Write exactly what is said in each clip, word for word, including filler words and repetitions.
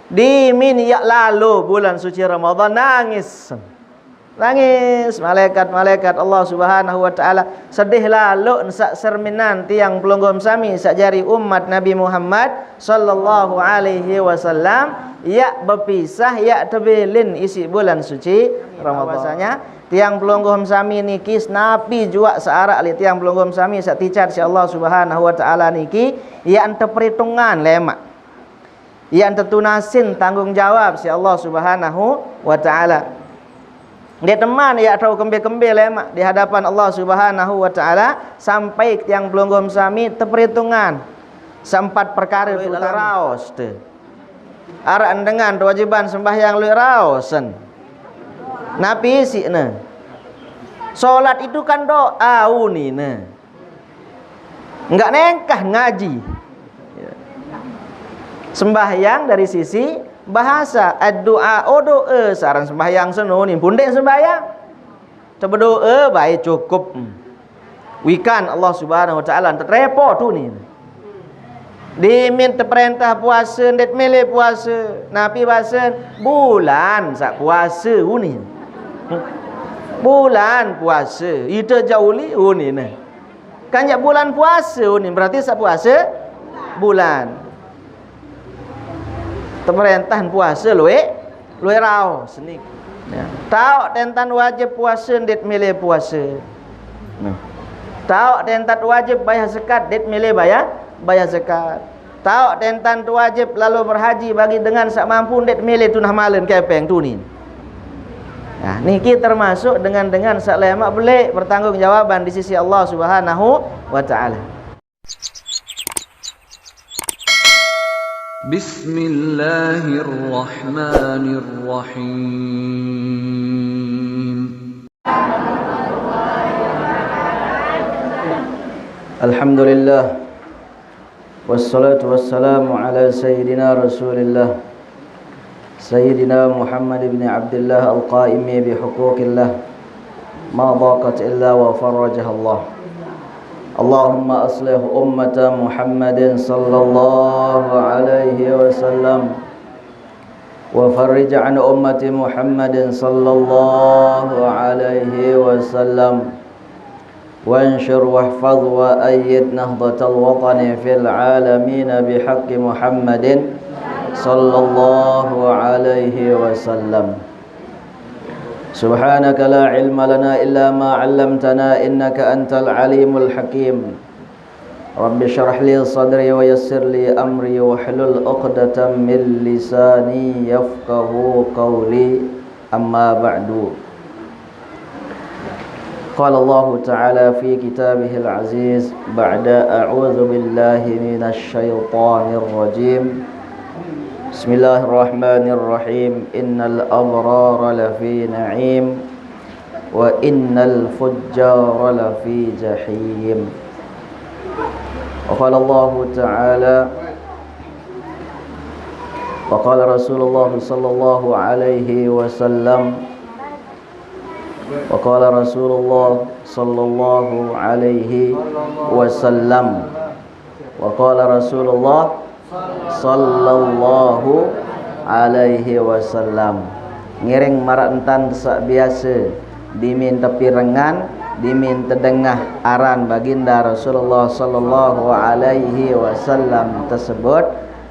Dimin yak lalo bulan suci Ramadan, nangis. Nangis malaikat-malaikat Allah Subhanahu wa Ta'ala. Sedih lalo ensak serminan tiang pelungguh sami sak jari umat Nabi Muhammad sallallahu alaihi wasallam, yak bepisah, yak tebelin isi bulan suci Ramadan. Bahwasanya tiang pelungguh sami niki senapi juak searak li tiang pelungguh sami sak ticat si Allah Subhanahu wa Ta'ala niki, yak ente perhitungan lemak. Yak ente tunasin tanggung jawab si Allah Subhanahu wa Ta'ala. Dia teman yak tau kembe-kembe lemak di hadapan Allah Subhanahu wa Ta'ala, sampai tiang pelungguh sami teperhitungan. Sempat perkara tu raos te. Arak dengan kewajiban sembahyang luik raosen. Napi isi ne? Solat itu kan doa uni ne. Enggak nengkah ngaji. Sembahyang dari sisi bahasa, doa, oh doa, saran sembahyang seno ni, pundek sembahyang. Coba doa baik cukup. Wikan Allah Subhanahu wa Ta'ala, terepo tu ni. Dimin teperintah puasa, ndet mele puasa. Napi puasa? Bulan sak puasa uni. Bulan puasa. Ita jauli uni ne. Kan jak bulan puasa uni, berarti sak puasa bulan. Teperintah puasa luik, luik raos ni. Ya. Tauk tentan wajib puasa, ndet mele puasa. Nah. Tauk tentan wajib bayar zakat, ndet mele bayar, bayar zakat. Tauk tentan tu wajib lalu berhaji bagi dengan sak mampu, ndet mele tunah malen kepeng tu ni. Nah, niki termasuk dengan-dengan sak lemak belik pertanggungjawaban di sisi Allah Subhanahu wa Ta'ala. Bismillahirrahmanirrahim. Alhamdulillah. Wassalatu wassalamu ala sayyidina Rasulillah. سيدنا محمد بن عبد الله القائم بحقوق الله ما ضاقت إلا وفرجها الله. اللهم أصلح أمة محمد صلى الله عليه وسلم، وفرج عن أمة محمد صلى الله عليه وسلم، وانشر واحفظ وأيد نهضة الوطن في العالمين بحق محمد صلى الله عليه وسلم. سبحانك لا علم لنا إلا ما علمتنا إنك أنت العليم الحكيم. رب اشرح لي صدري ويسر لي أمري واحلل عقدة من لساني يفقه قولي. أما بعد. قال الله تعالى في كتابه العزيز بعد أعوذ بالله من الشيطان الرجيم. بسم الله الرحمن الرحيم. إن الأبرار لفي نعيم وإن الفجار لفي جحيم. وقال الله تعالى، وقال رسول الله صلى الله عليه وسلم، وقال رسول الله صلى الله عليه وسلم، وقال رسول الله صلى الله عليه وسلم. Ngiring marak entan sak biasa, dimin tepirengan, dimin tedengah aran baginda Rasulullah sallallahu alaihi wasallam tersebut,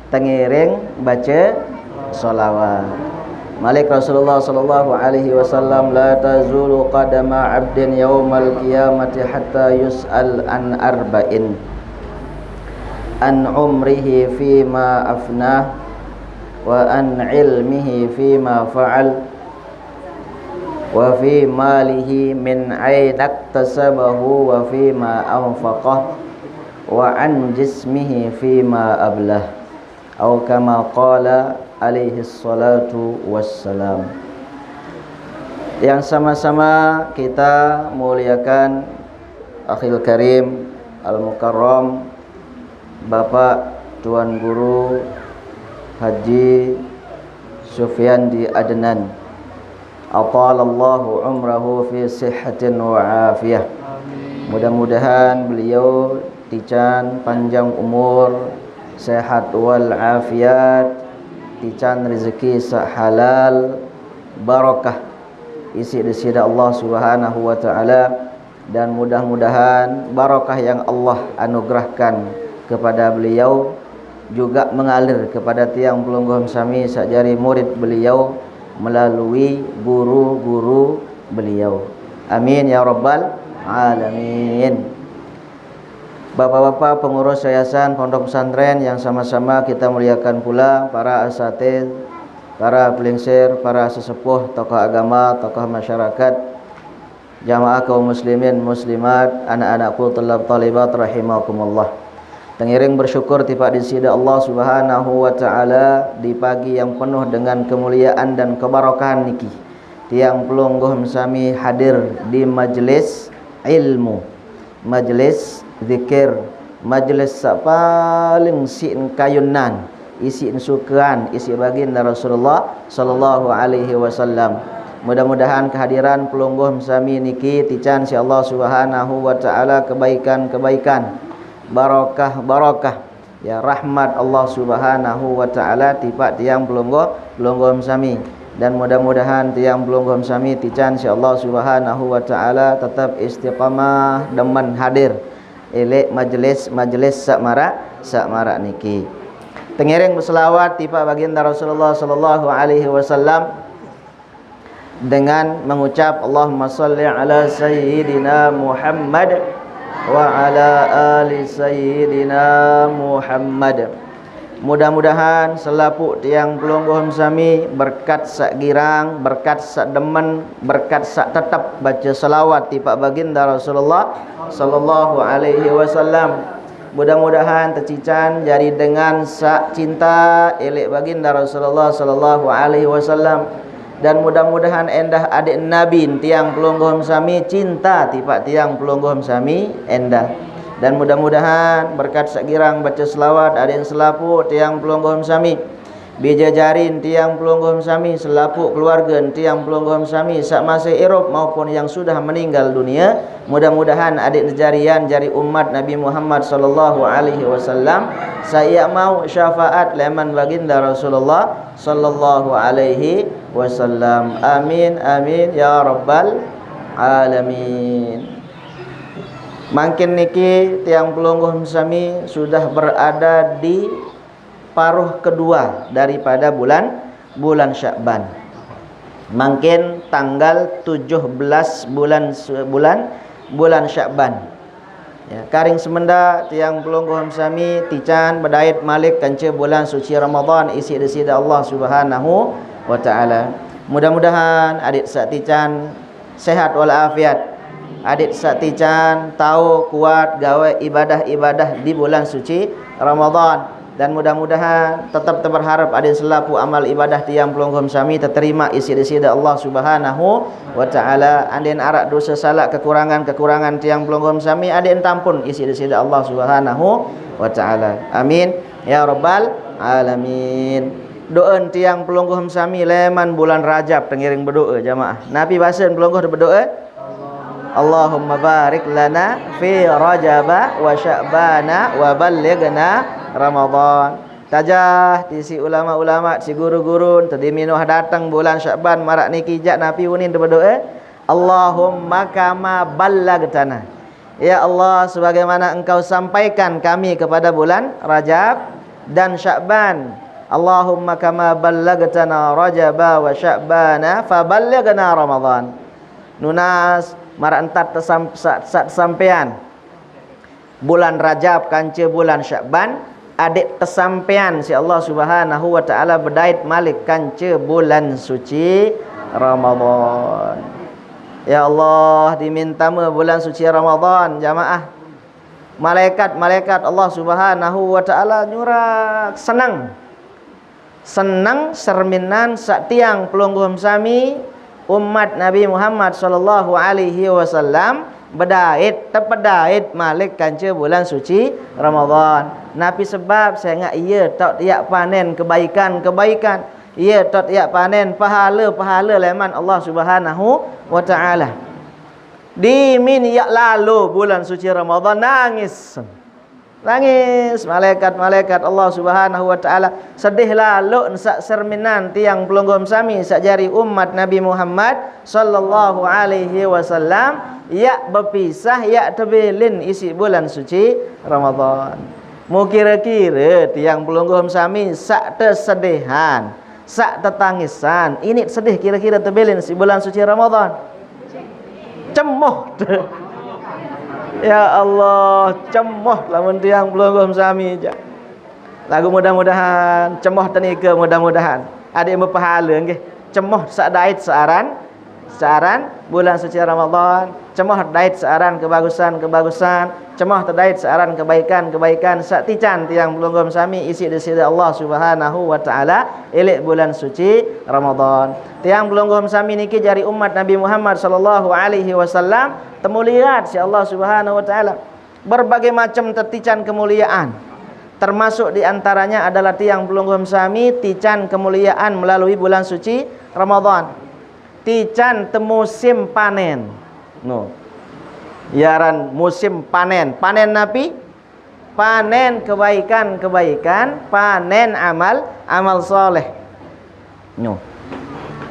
tengiring baca salawat. Malik Rasulullah sallallahu alaihi wasallam, لا تزول قدم عبد يوم القيامة حتى يسأل عن أربع، عن عمره فيما أفناه، وعن علمه فيما فعل، وفي ماله من أين اكتسبه وفيما أنفقه، وعن جسمه فيما أبلاه. أو كما قال عليه الصلاة والسلام. Yang sama-sama kita muliakan, akhil karim, al-mukarram, Bapak Tuan Guru Haji Sufyandi Adnan. Atalallahu umrahu fi sihhatin wa afiyah. Mudah-mudahan beliau tican panjang umur, sehat wal afiat, Ican rezeki saq halal, barokah isiq Deside Allah Subhanahu wa Ta'ala, dan mudah-mudahan barokah yang Allah anugerahkan kepada beliau juga mengalir kepada tiang pelungguh sami saq jari murid beliau melalui guru-guru beliau. Amin ya rabbal alamin. Bapak-bapak pengurus yayasan pondok pesantren yang sama-sama kita muliakan pula, para asatidz, para pelingsir, para sesepuh, tokoh agama, tokoh masyarakat, jamaah kaum muslimin muslimat, anak-anakku, thalib thalibat rahimakumullah. Tengiring bersyukur tipaq Deside Allah Subhanahu wa Ta'ala, di pagi yang penuh dengan kemuliaan dan kebarokahan niki, tiang pelungguh sami hadir di majelis ilmu, majelis zikir, majelis saq paling siqn kayunan, isiqn sukean isiq Baginda Rasulullah sallallahu alaihi wasallam. Mudah-mudahan kehadiran pelungguh sami niki tican siq Allah Subhanahu wa Ta'ala kebaikan-kebaikan, barokah-barokah, ya, rahmat Allah Subhanahu wa Ta'ala tipaq tiang pelungguh, pelungguh sami. Dan mudah-mudahan tiang pelungguh sami tican siq Allah Subhanahu wa Ta'ala tetep istiqamah demen hadir ileq majelis-majelis saq maraq, saq maraq niki. Tengiring beselawat tipaq Baginda Rasulullah sallallahu alaihi wasallam dengan mengucap, "Allahumma shalli ala sayyidina Muhammad wa ala ali sayyidina Muhammad." Mudah-mudahan selapuq tiang pelungguh sami berkat saq girang, berkat saq demen, berkat saq tetep bace selawat tipaq Baginda Rasulullah sallallahu alaihi wasallam. Mudah-mudahan tecican jari dengan saq cinta ileq Baginda Rasulullah sallallahu alaihi wasallam. Dan mudah-mudahan endah adeq Nabi tiang pelungguh sami cinta tipaq tiang pelungguh sami endah. Dan mudah-mudahan berkat saq girang bace selawat adeq selapuq tiang pelungguh sami, bije jari tiang pelungguh sami, selapuq keluarge tiang pelungguh sami saq masih irup maupun yang sudah meninggal dunia, mudah-mudahan adeq jarian jari umat Nabi Muhammad sallallahu alaihi wasallam saq iaq mauq syafaat leman Baginda Rasulullah sallallahu alaihi wasallam. Amin, amin ya rabbal alamin. Mangkin niki tiang pelungguh sami sudah berada di paruh kedua daripada bulan, bulan Sya'ban. Mangkin tanggal tujuh belas bulan, bulan, bulan Sya'ban. Ya, karing semendaq tiang pelungguh sami tican bedait malik kance bulan suci Ramadan isiq Deside Allah Subhanahu wa Ta'ala. Mudah-mudahan adeq saq tican sehat walafiat, adeq saq tican tao kuat gawe ibadah-ibadah di bulan suci Ramadan. Dan mudah-mudahan tetep teberharep adeq selapuq amal ibadah tiang pelungguh sami teterimaq isiq Deside Allah Subhanahu wa Ta'ala. Adeq araq dose salaq kekurangan-kekurangan tiang pelungguh sami adeq tampun isiq Deside Allah Subhanahu wa Ta'ala. Amin ya rabbal alamin. Do'en tiang pelungguh sami leman bulan Rajab tengiring bedo'e, jamaah. Napi basen pelungguh bedo'e? Allahumma barik lana fi Rajaba wa Sya'bana wa ballighna Ramadan. Tajah ti siq ulama-ulama, siq guru-guru, tediminoh dateng bulan Sya'ban maraq niki jaq napi unin bedo'e? Allahumma kama ballagtana. Ya Allah, sebagaimana Engkau sampaikan kami kepada bulan Rajab dan Sya'ban. Allahumma kama ballagtana Rajaba wa Sya'bana faballighna Ramadan. Nunas maraq entat tesam-, saq, saq tesampean bulan Rajab kance bulan Sya'ban, adeq tesampean siq Allah Subhanahu wa Ta'ala bedait malik kance bulan suci Ramadan. Ya Allah, dimin tame bulan suci Ramadan, jamaah. Malaikat-malaikat Allah Subhanahu wa Ta'ala nyurak seneng. Seneng serminan saq tiang pelungguh sami, umat Nabi Muhammad sallallahu alaihi wasallam, bedait, tepedait malik kance bulan suci Ramadan. Napi sebab? Sengaq ie taoq yaq panen kebaikan-kebaikan. Ie taoq yaq panen pahale-pahale leman Allah Subhanahu wa Ta'ala. Dimin yaq lalo bulan suci Ramadan, nangis. Nangis malaikat-malaikat Allah Subhanahu wa Ta'ala. Sedih lalu ensak serminan tiang pelungguh sami sak jari umat Nabi Muhammad sallallahu alaihi wasallam, yak bepisah, yak tebelin isi bulan suci Ramadan. Mu kira-kira tiang pelungguh sami sak tesedihan, sak tetangisan, ini sedih kira-kira tebelin isi bulan suci Ramadan. Cemoh. Ya Allah, cemoh lamun tiang pelungguh sami ja. Lagu mudah-mudahan cemoh tenika, mudah-mudahan adik bepahala nggih. Cemoh sak dait searan, searan bulan suci Ramadan. Cemoh dait searan kebagusan-kebagusan, cemoh tedait searan kebaikan-kebaikan sak tican tiang pelungguh sami isi desida Allah Subhanahu wa Ta'ala ilik bulan suci Ramadan. Tiang pelungguh sami niki jari umat Nabi Muhammad sallallahu alaihi wasallam, temuliat si Allah Subhanahu wa Ta'ala. Berbagai macam tetican kemuliaan. Termasuk di antaranya adalah tiang pelungguh sami tican kemuliaan melalui bulan suci Ramadan. Tican temusim panen. No. Yaran musim panen. Panen napi? Panen kebaikan-kebaikan, panen amal, amal soleh. No.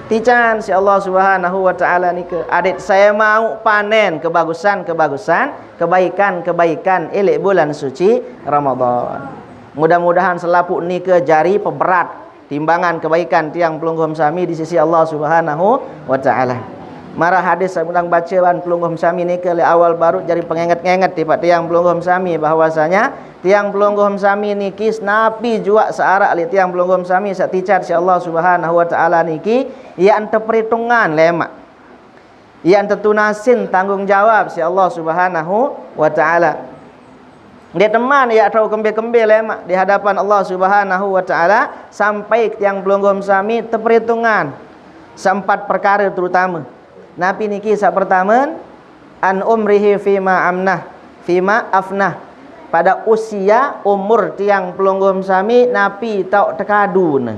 Tican si Allah Subhanahu wa Ta'ala nika, adik saya mau panen kebagusan-kebagusan, kebaikan-kebaikan ilik bulan suci Ramadan. Mudah-mudahan selapuk nika jari peberat timbangan kebaikan tiang pelungguh sami di sisi Allah Subhanahu wa Ta'ala. Marah hadis saya undang baca ban pelungguh sami nika le awal baru jari pengenget-ngenget tipak tiang pelungguh sami bahwasanya tiang pelungguh sami niki senapi juak searak le tiang pelungguh sami sak ticat si Allah Subhanahu wa Ta'ala niki, ia ente perhitungan lemak. Ia ente tunasin tanggungjawab si Allah Subhanahu wa Ta'ala. Nggih teman ia tau kembe-kembe lemak di hadapan Allah Subhanahu wa Ta'ala sampai tiang pelungguh sami teperhitungan sempat perkara terutama. Napi niki sak pertama? An umrihi fima amnah, fima afnah. Pada usia umur tiang pelungguh sami napi tau tekaduna.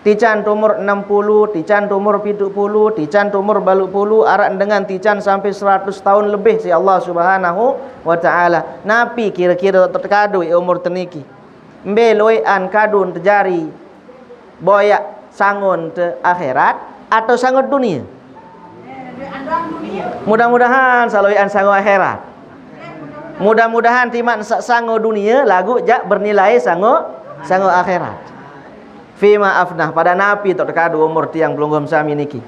Tican tumur enam puluh, tican tumur pitu puluh, tican tumur balu puluh, arak dengan tican sampai seratus tahun lebih si Allah Subhanahu wa Ta'ala. Napi kira-kira terkadu ya umur teniki? Mbe loian kadun tejari? Boyak sangun te akhirat atau sangun dunia? Mudah-mudahan saloian sangun akhirat. Mudah-mudahan timan sa-, sangu dunia lagu jak bernilai sangu, sangu akhirat. Fima afnah, pada napi tok tekadu umur tiang pelungguh sami niki.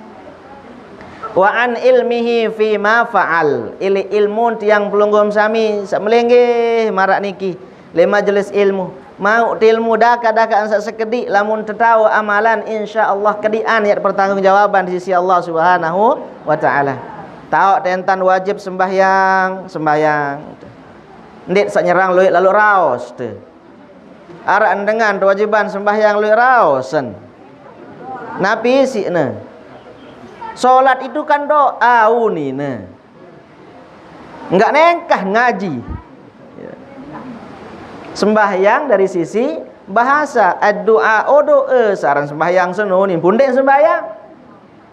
Wa an ilmihi fima fa'al, ili ilmu tiang pelungguh sami sak melenggeh marak niki le majelis ilmu. Mau tilmu daka-daka ansak sekedi lamun tetau amalan insya Allah kedian ya pertanggungjawaban di sisi Allah Subhanahu wa Ta'ala. Tau tentan wajib sembahyang, sembahyang. Ndik sak nyerang luik lalu raos tu. Arak dengan kewajiban sembahyang luik raosen. Napi isi ne? Solat itu kan doa uni ne. Enggak nengkah ngaji. Ya. Sembahyang dari sisi bahasa, doa, oh doa, saran sembahyang seno ni pundek sembahyang.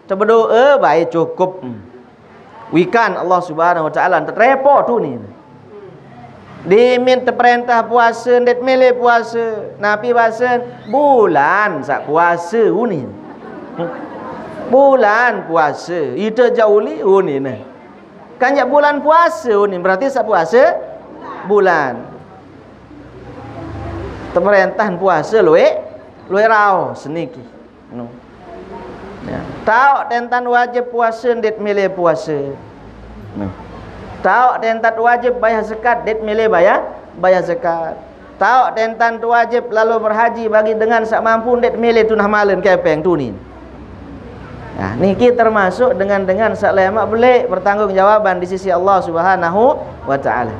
Coba doa baik cukup. Wikan Allah Subhanahu wa Ta'ala terepo tu ni. Dimin teperintah puasa, ndet mele puasa. Napi puasa? Bulan sak puasa uni. Bulan puasa. Ita jauli uni ne. Kan jak bulan puasa uni, berarti sak puasa bulan. Teperintah puasa luik, luik rao seniki. No. Ya. Tau tentan wajib puasa ndet mele puasa. No. Tau tentan wajib bayar zakat ndet mele bayar, bayar zakat. Tau tentan tu wajib lalu berhaji bagi dengan sak mampu ndet mele tunah malen kepeng tunin. Nah, niki termasuk dengan-dengan sak lemak belik pertanggungjawaban di sisi Allah Subhanahu wa Ta'ala.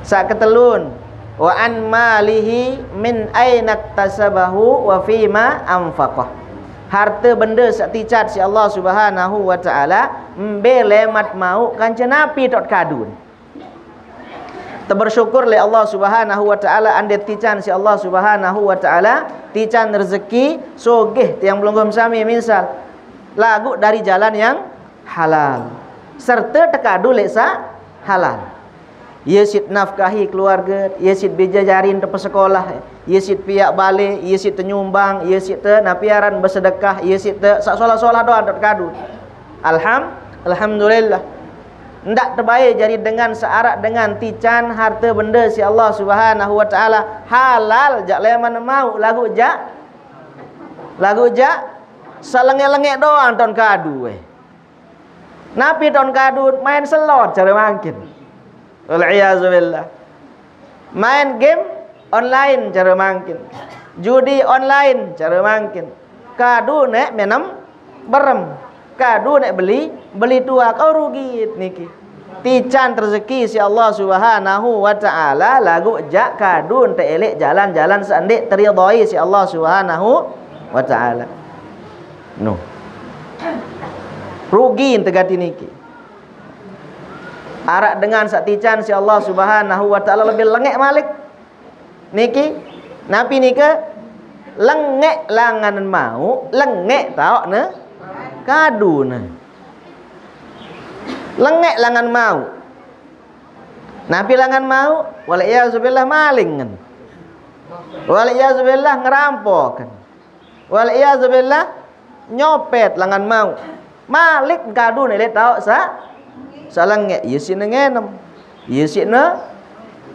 Sak ketelun, wa an malihi min aina iktasabahu wa fima anfaqah. Harta benda sak ticat si Allah Subhanahu wa Ta'ala, mbe lemat mau kanca napi tok kadun. Tebersyukur le Allah Subhanahu wa Ta'ala ande tican si Allah Subhanahu wa Ta'ala, tican rezeki sogeh tiang pelungguh sami misal. Lagu dari jalan yang halal. Serta tekadu le sa halal. Ye sit nafkahi keluarge, ye sit bejajarin te pesekolah, ye sit piaq bale, ye sit te nyumbang, ye sit te napi aran besedekah, ye sit te saq solah-solah doang te kadu. Alham-, alhamdulillah. Ndaq tebae jari dengan saq araq dengan tican harte bende siq Allah Subhanahu wa Ta'ala, halal jaq leman mauq, laguq jaq, laguq jaq saq lengek-lengek doang ton kadu, eh. Napi ton kadu? Main selot care mangkin. Wal iyazu billah. Main game online care mangkin. Judi online care mangkin. Kadu neq menem berem. Kadu neq beli, beli tuaq. Oh, rugi niki. Tican rezeki siq Allah Subhanahu wa Ta'ala, laguq jaq kadu nte eleq jalan-jalan saq ndeq teridhoi siq Allah Subhanahu wa Ta'ala. Nuh. Rugi nte gati niki. Araq dengan saq tican siq Allah Subhanahu wa Ta'ala lebih lengek malik. Niki, napi nike? Lengek langan mauq, lengek taoqne, kadune. Lengek langan mauq. Napi langan mauq? Wal iyazubillah, malingen. Wal iyazubillah, ngerampoken. Wal iyazubillah, nyopet langan mauq. Malik kadune leq taoq saq, saq lengek. Ye siqne ngenem. Ye siqne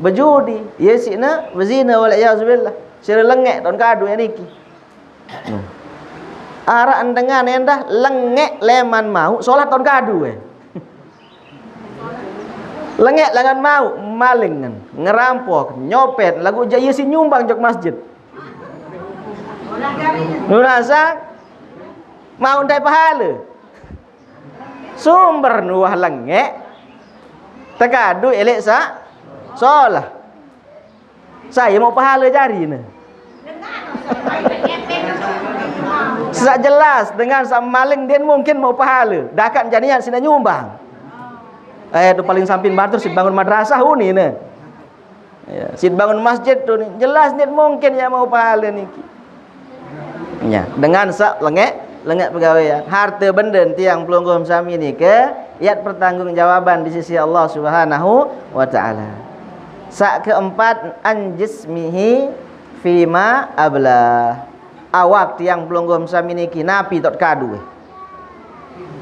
bejudi. Ye siqne bezine, wal iyazubillah. Sire lengek ton kadu ye niki. Nuh. Araq dengan endah lengek leman mauq solah ton kadu, eh. Lengek langan mauq, malingen, ngerampok, nyopet, laguq jaq ye siq nyumbang jok masjid. Nurasa mauq ndai pahale. Sumber nuah lengek, te kadu eleq saq solah. Sai mauq pahale jarine? Saq jelas, dengan saq maling ndeqn mungkin mauq pahale. Dakaq jaq niat siqne nyumbang. Eh, tu paling sampin batur siq bangun madrasah unine. Ya, siq bangun masjid tu ni. Jelas ndeqn mungkin ye mauq pahale niki. Ya, dengan saq lengek, lengek pegawean. Harte benden tiang pelungguh sami nike, yat pertanggungjawaban di sisi Allah Subhanahu wa Ta'ala. Saq keempat, an jismihi fima ablah. Awak tiang pelungguh sami niki napi taoq kadu?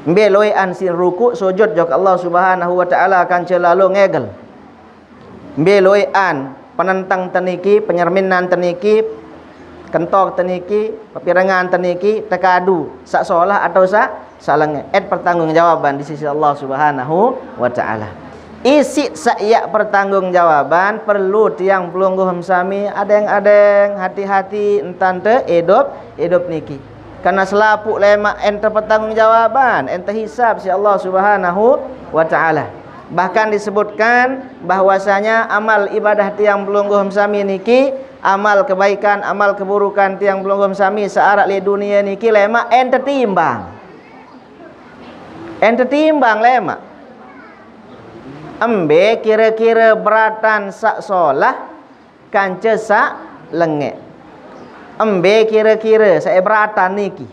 Mbe loeqan siq rukuq sujud jok Allah Subhanahu wa Ta'ala kance lalo ngegel? Mbe loeqan penenteng te niki, penyerminan te niki, kentok te niki, pepirengan te niki, te kadu saq solah atau saq, saq lengek? Et pertanggungjawaban di sisi Allah Subhanahu wa Ta'ala. Isiq saq yaq pertanggungjawaban perlu tiang pelungguh sami adeng-adeng, hati-hati, entan te idup, idup niki. Karena selapuq lemaq ente pertanggungjawaban, ente hisab siq Allah Subhanahu wa Ta'ala. Bahkan disebutkan bahwasanya amal ibadah tiang pelungguh sami niki, amal kebaikan, amal keburukan tiang pelungguh sami saq araq leq dunie niki lemaq ente timbang. Ente timbang lemaq. Embe kire-kire beratan saq solah kance saq lengek? Embe kire-kire saq beratan niki?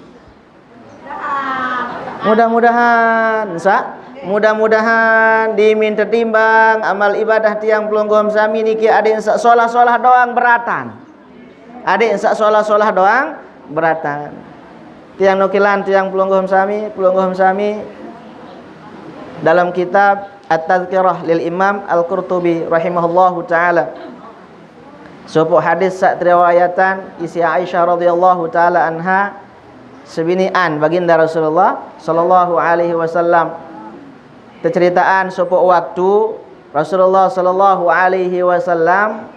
Mudah-mudahan, saq, mudah-mudahan dimin tetimbang amal ibadah tiang pelungguh sami niki adeqn saq solah-solah doang beratan. Adeqn saq solah-solah doang beratan. Tiang nukilan tiang pelungguh sami, pelungguh sami dalam kitab At-Tazkirah lil Imam Al-Qurtubi rahimahullahu ta'ala. Sopoq hadis saq teriwayatan isiq Aisyah radhiyallahu ta'ala anha, sebiniqan Baginda Rasulullah sallallahu alaihi wasallam. Teceritaan sopoq waktu Rasulullah sallallahu alaihi wasallam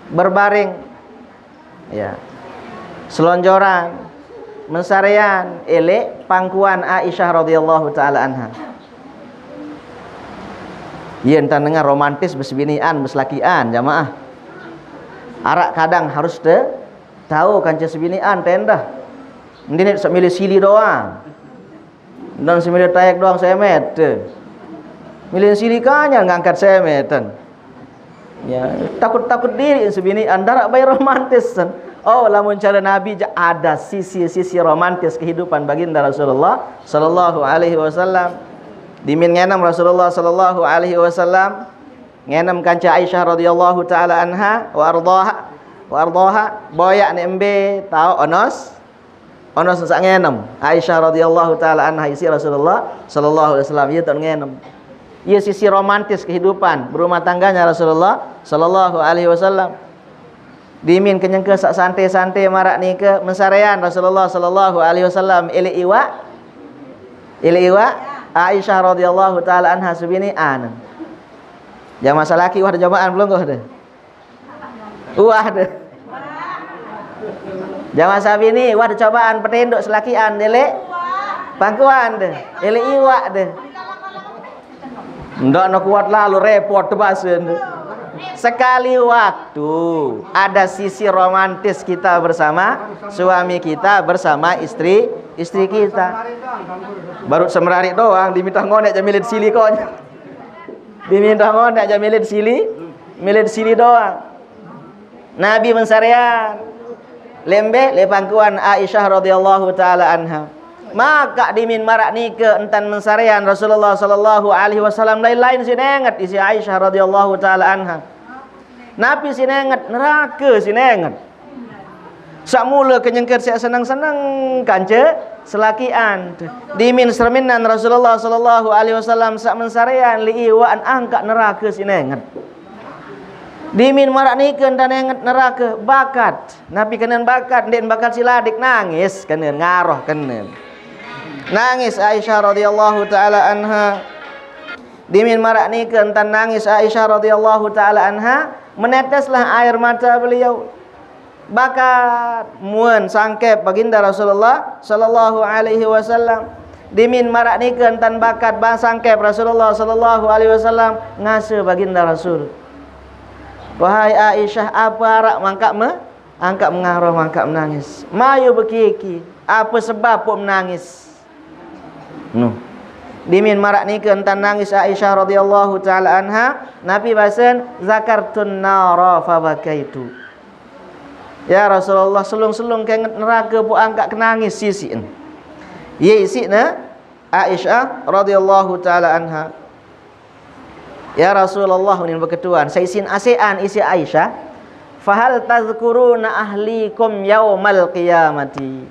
berbaring, ya, selonjoran, mensarean eleq pangkuan Aisyah radhiyallahu ta'ala anha. Ye entan dengan romantis besebiniqan, beselakiqan, jamaah. Araq kadang harus te tao kance sebiniqan te endah. Ndeqn saq mele sili doang. Ndeqn saq mele taek doang semet. Mele sili kanyar ngangkat semetan. Ya, takut-takut diriq sebiniqan, ndaraq bae romantis sen. Oh, lamun care Nabi jaq ada sisi-sisi romantis kehidupan Baginda Rasulullah sallallahu alaihi wasallam. Dimin ngenem Rasulullah sallallahu alaihi wasallam, Ngenem kance Aisyah radhiyallahu ta'ala anha wa ardhaha, wa ardhaha, boya'ne embe tao onos, onos saq ngenem. Aisyah radhiyallahu ta'ala anha isiq Rasulullah sallallahu alaihi wasallam, ie tao ngenem. Ie sisi romantis kehidupan berumah tangganya Rasulullah sallallahu alaihi wasallam. Dimin kenyengke saq sante-sante maraq nike mensarean Rasulullah sallallahu alaihi wasallam eleq iwaq, eleq iwaq Aisyah radhiyallahu ta'ala anha sebinian. Jaman salaki wah de cobaan pelungguh de. Wah de. Jaman sabini wah de cobaan petindoq selakian deleq pangkuan de. Eleq iwaq de. Ndak na kuat lalu repot basen. Sekali waktu ada sisi romantis kita bersama suami kita, bersama istri istri kita. Baru semerarit doang diminta ngoneq jaq milih sili konyaq. Diminta ngoneq jaq milih sili, milih sili doang. Nabi mensarean. Lembe leq pangkuan Aisyah radhiyallahu ta'ala anha. Maka dimin maraq nike entan mensarean Rasulullah sallallahu alaihi wasallam lain-lain sinenget isiq Aisyah radhiyallahu ta'ala anha. Napi sinenget? Nerake sinenget. Saq mule kenyengke siq seneng-seneng kance selakian. Dimin serminan Rasulullah sallallahu alaihi wasallam saq mensarean leq iwaqn angkaq nerake sinenget. Dimin maraq nike entan enget nerake, bakat. Napi kenen bakat? Ndeqn bakat siladik, nangis kenen, ngaroh kenen. Nangis Aisyah radhiyallahu ta'ala anha. Dimin maraq nike entan nangis Aisyah radhiyallahu ta'ala anha, meneteslah air mata beliau. Bakat muen sangkep Baginda Rasulullah sallallahu alaihi wasallam. Dimin maraq nike entan bakat ba sangkep Rasulullah sallallahu alaihi wasallam ngase Baginda Rasul. Wahai Aisyah, ape araq mangkaq me-, angkaq mengaroh, mangkaq menangis? Mayu bekiki, ape sebab puq menangis? Nuh. Dimin maraq nike entan nangis Aisyah radhiyallahu ta'ala anha, napi basen, "Zakartun nara fabakaitu." Ya Rasulullah, selung-selung kenget nerake puq angkaq kenangis isiqn. Ye isiqne Aisyah radhiyallahu ta'ala anha. Ya Rasulullah, unin beketuan, saq isin aseqan isiq Aisyah, "Fahal tazkuruna ahlikum yaumal qiyamati?"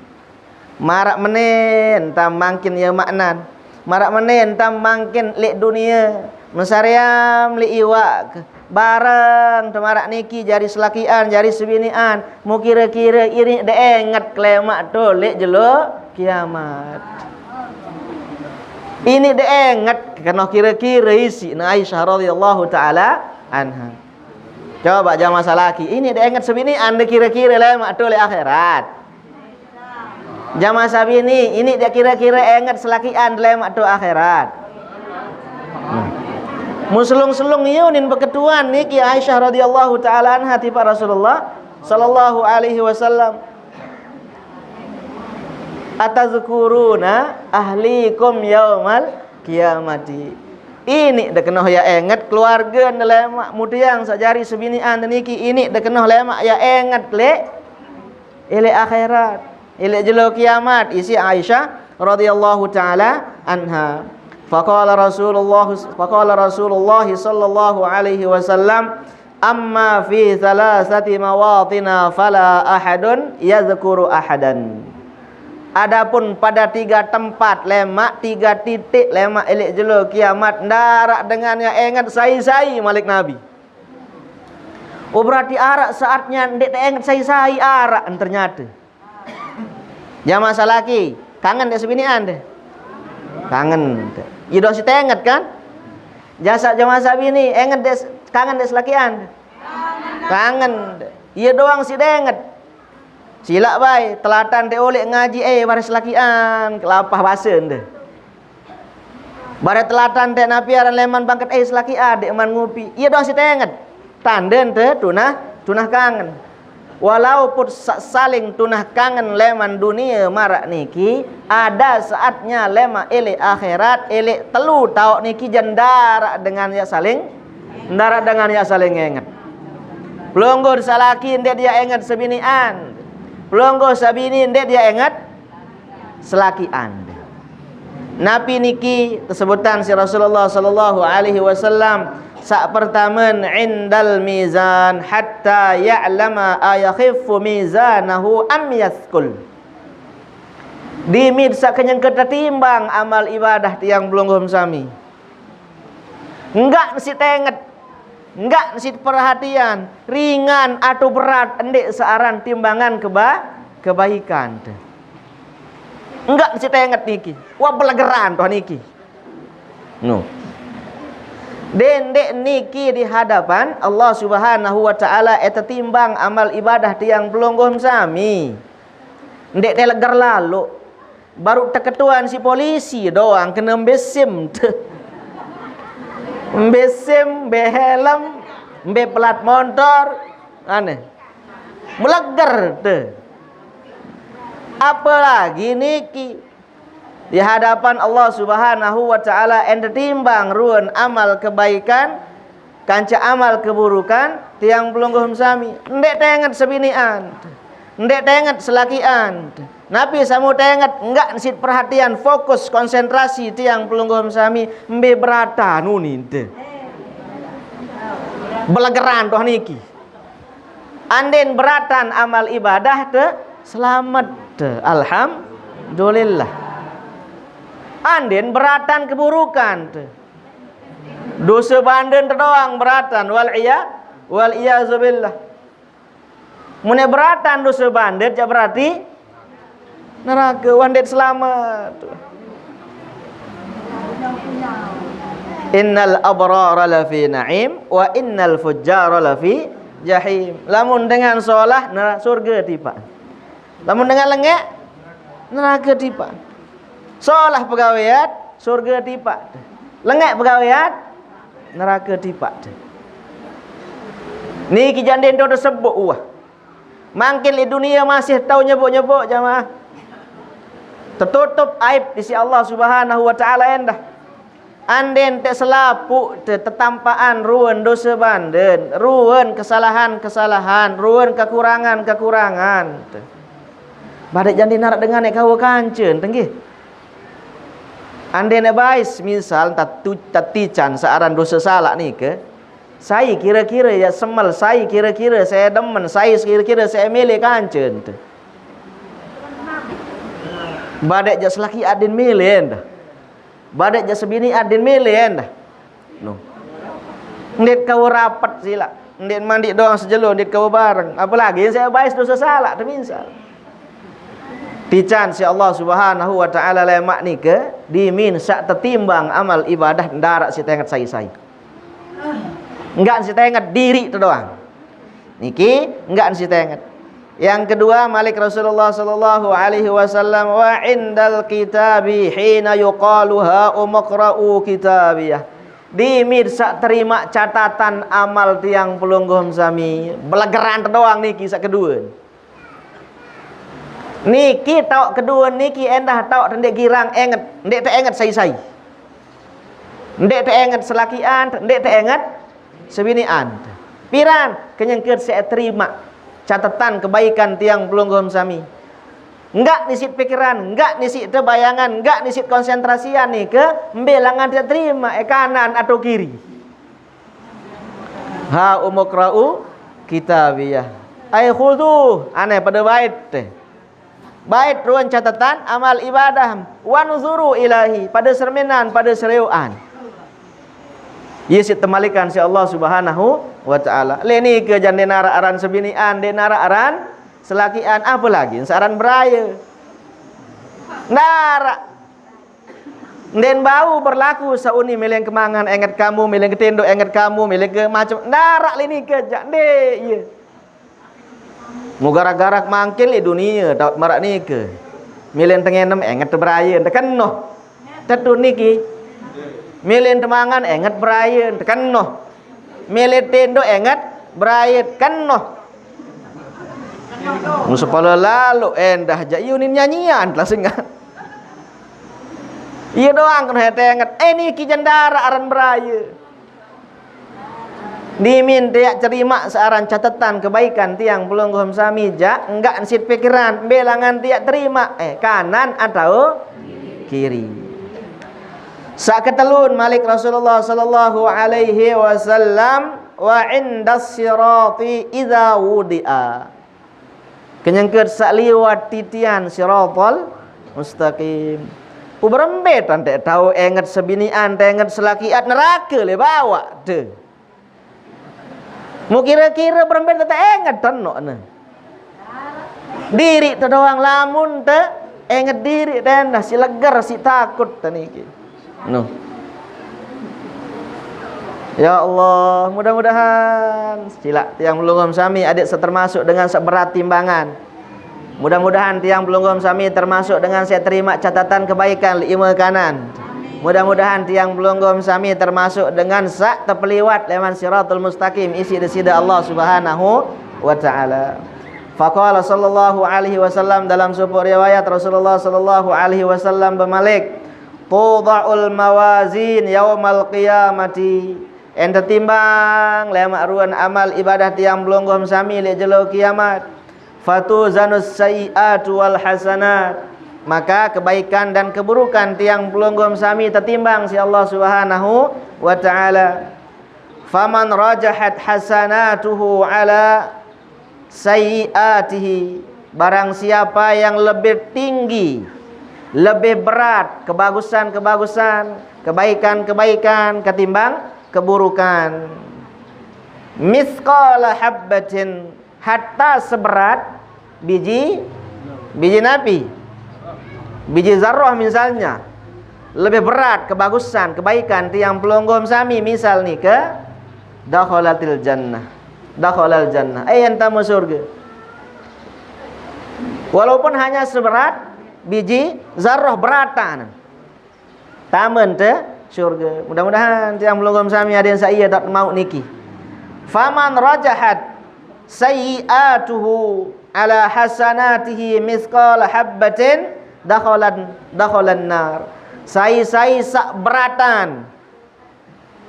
Maraq menen tam mangkin ye maknan. Maraq menen tam mangkin leq dunie, mesaream leq iwaq, bareng te maraq niki jari selakian, jari sebinian, mu kire-kire iniq de enget kelemaq to leq jelo kiamat. Iniq de enget kenoh kire-kire isiqne Aisyah radhiyallahu ta'ala anha. Coba jaman salaki, iniq de enget sebinian de kire-kire lemaq to leq akhirat. Jaman sabini, iniq de kire-kire enget selakian lemaq to akhirat. Hmm. Mu selung-selung ye unin beketuan niki Aisyah radhiyallahu ta'ala anha tipaq Rasulullah sallallahu alaihi wasallam. "Atazkuruna ahlikum yaumal qiyamati?" Iniq de kenoh ye enget keluarge de lemaq, mu tiang saq jari sebinian de niki, iniq de kenoh lemaq ye enget leq, eleq akhirat, eleq jelo kiamat, isiq Aisyah radhiyallahu ta'ala anha. Faqala Rasulullah, faqala Rasulullah sallallahu alaihi wasallam, "Amma fi thalathati mawatina fala ahadun yadzkuru ahadan." Adapun pada tiga tempat lemaq, tiga titik lemaq eleq jelo kiamat, ndaraq dengan ye enget sai-sai, malik Nabi. Oh, berarti araq saatnya ndeq teenget sai-sai, araq ternyate. Jaman salaki, kangen ndeq sebinian de? Kangen. Ye doang siq teenget kan? Jasa jaman sabini, enget ndeq, kangen ndeq selakian de? Kangen. Ye doang siq teenget. Silaq bae, telatan te uleq ngaji, eh, bareh selakian, kelapah basen de. Bareh telatan te napi aran leman bangket, eh, selakian, ndeqman ngupi. Ye doang siq teenget. Tanden te tunah, tunah kangen. Walaupun sa-, saling tunah kangen leman dunie maraq niki, ada saatnya lemaq eleq akhirat, eleq telu taoq niki jaq ndaraq dengan ye saling, ndaraq dengan ye saling enget. Pelungguh salaki ndeq ye enget sebinian. Pelungguh sabini ndeq ye enget selakian. Napi niki tesebutan siq Rasulullah sallallahu alaihi wasallam, Saq pertamen indal mizan hatta ya'lama ayakhiffu mizanahu am yathqul. Dimit saq kenyengke tetimbang amal ibadah tiang pelungguh sami. Enggak nsit tenget, enggak nsit perhatian, ringan atau berat, ndeq searan timbangan keba-, kebaikan. Enggak nsit tenget niki. Wah, belegeran toh niki. No. Dendeq niki di hadapan Allah Subhanahu wa Ta'ala, eh, tetimbang amal ibadah tiang pelungguh sami. Ndeq teleger lalo. Baru teketuan si polisi doang kene mbe sim te. Mbe sim, mbe helm, mbe plat montor, aneh. Meleger te. Apalagi niki di hadapan Allah Subhanahu wa Ta'ala, en tetimbang ruen amal kebaikan kance amal keburukan tiang pelungguh sami. Ndeq tenget sebinian, ndeq tenget selakian. Napi samu tenget, enggak nsit perhatian, fokus, konsentrasi tiang pelungguh sami, mbe beratan unin te. Belegeran toh niki. Andin beratan amal ibadah te selamet te. Alhamdulillah. Andin beratan keburukan te. Dose banden te doang beratan. Wal iya-, wal iyazubillah. Mune beratan dose banden, jaq berarti nerake, wah ndeq selamet. Innal abrara lafi na'im wa innal fujjara lafi jahim. Lamun dengan solah, nera-, surge tipaq. Lamun dengan lengeq, nerake tipaq. Solah pegawean, surge tipaq. Lengeq pegawean, nerake tipaq. Niki jaq ndeq tesebbut uwah. Mangkin leq dunie masih tao nyebut-nyebut jamaah. Tetutup aib di sisi Allah Subhanahu wa Ta'ala endah. Andin teq selapuq te tetampaqan ruen dose banden, ruen kesalahan-kesalahan, ruen kekurangan-kekurangan te. Badeq jaq ndeq naraq dengan neq kawe kancen te nggih. Andin neq bais, misal, tatu-, tetican searan dose salaq nike, sai kire-kire yaq semel, sai kire-kire sedemen, sai kire-kire semele kancen te. Badeq jaq selaki adin mele endah. Badeq jaq sebini adin mele endah. No. Ndeq kawe rapet silaq. Ndeq mandiq doang sejelo, ndeq kawe bareng. Apalagi saq bais dose salaq, teminsal. Tican siq Allah Subhanahu wa Ta'ala lemaq nike, dimin saq tetimbang amal ibadah ndaraq siq tenget sai-sai. Enggak siq tenget diriq te doang. Niki enggak siq tenget. Yang kedua, malik Rasulullah sallallahu alaihi wasallam, "Wa indal kitabi hina yuqalu ha umqra'u kitabiyah." Dimin saq terimaq catatan amal tiang pelungguh sami. Belegeran te doang niki saq kedue. Niki taoq kedue niki endah taoq te ndeq girang enget, ndeq te enget sai-sai. Ndeq te enget selakian, ndeq te enget sebinian. Piran kenyengke saq terimaq catatan kebaikan tiang pelungguh sami. Enggak nisit pikiran, enggak nisit te bayangan, enggak nisit konsentrasian nike, mbe langan te terimaq, eh, kanan atau kiri. Ha umqra'u kitabiyah. Ai khudzu, aneh pade bait te. Bait ruen catatan amal ibadah. Wanzuru ilahi, pade serminan, pade serioan. Ie siq temalikan siq Allah Subhanahu wa Ta'ala. Leq nike jaq ndeq naraq aran sebinian, ndeq naraq aran selakian, apalagi saq aran beraye. Ndaraq. Ndeqn bau berlaku saq uni, mele kemangan enget kamu, mele ketindoq enget kamu, mele ke macem, ndaraq leq nike jaq ndeq, ie. Mugarak-garak mangkin leq dunie taoq maraq nike. Mele tengenem enget beraye, tekenoh. Tetu niki. Mele temangan enget beraye, tekenoh. Mele tindoq enget beraye, tekenoh. Mun sepale lalo endah jaq, ie unin nyanyian telah sengat. Ie doang kenoh tenget. Eh, niki jaq ndaraq aran beraye. Dimin te yaq terimaq searan catetan kebaikan tiang pelungguh sami jaq, enggak nsit pikiran, mbe langan te yaq terimaq, eh, kanan atau kiri. Sa'ketelun malik Rasulullah sallallahu alaihi wasallam, wa indas sirati idza wudi'a. Kenyengket saq liwat titian siratal mustaqim. Uberembe tan te tao enget sebinian, te enget selakiat nerake le bawaq de. Mu kire-kire berembe te enget tenok ne. Diriq te doang lamun te enget diriq te endah si leger si takut te niki. Nuh. Ya Allah, mudah-mudahan silaq tiang pelungguh sami adeq setermasuk dengan seberat timbangan. Mudah-mudahan tiang pelungguh sami termasuk dengan saq terimaq catatan kebaikan leq ime kanan. Mudah-mudahan tiang pelungguh sami termasuk dengan saq tepeliwat leman siratul mustaqim isiq Deside Allah Subhanahu wa taala. Faqala sallallahu alaihi wasallam, dalam sebuah riwayat Rasulullah sallallahu alaihi wasallam bemalik, "Tudha'ul mawazin yaumal qiyamati." En tetimbang lemaq ruen amal ibadah tiang pelungguh sami leq jelo kiamat. "Fatuzanus sayyi'atu wal hasanat." Maka kebaikan dan keburukan tiang pelungguh sami tetimbang siq Allah Subhanahu wa taala. "Faman rajahat hasanatuhu ala sayyi'atihi." Barang siapa yang lebih tinggi, lebih berat kebagusan-kebagusan, kebaikan-kebaikan ketimbang keburukan. Mithqala habbatin, hatta seberat biji, biji napi? Biji zarrah misalnya. Lebih berat kebagusan, kebaikan tiang pelungguh sami misal nike, dakhalatil jannah. Dakhalal jannah. Eh, en tame surge. Walaupun hanya seberat biji zarrah beratan. Tamen te surge. Mudah-mudahan tiang pelungguh sami adeqn saq ie taoq mauq niki. "Faman rajahat sayyi'atuhu ala hasanatihi mithqala habbatin dakhalan, dakhalan nar." Sai-sai saq beratan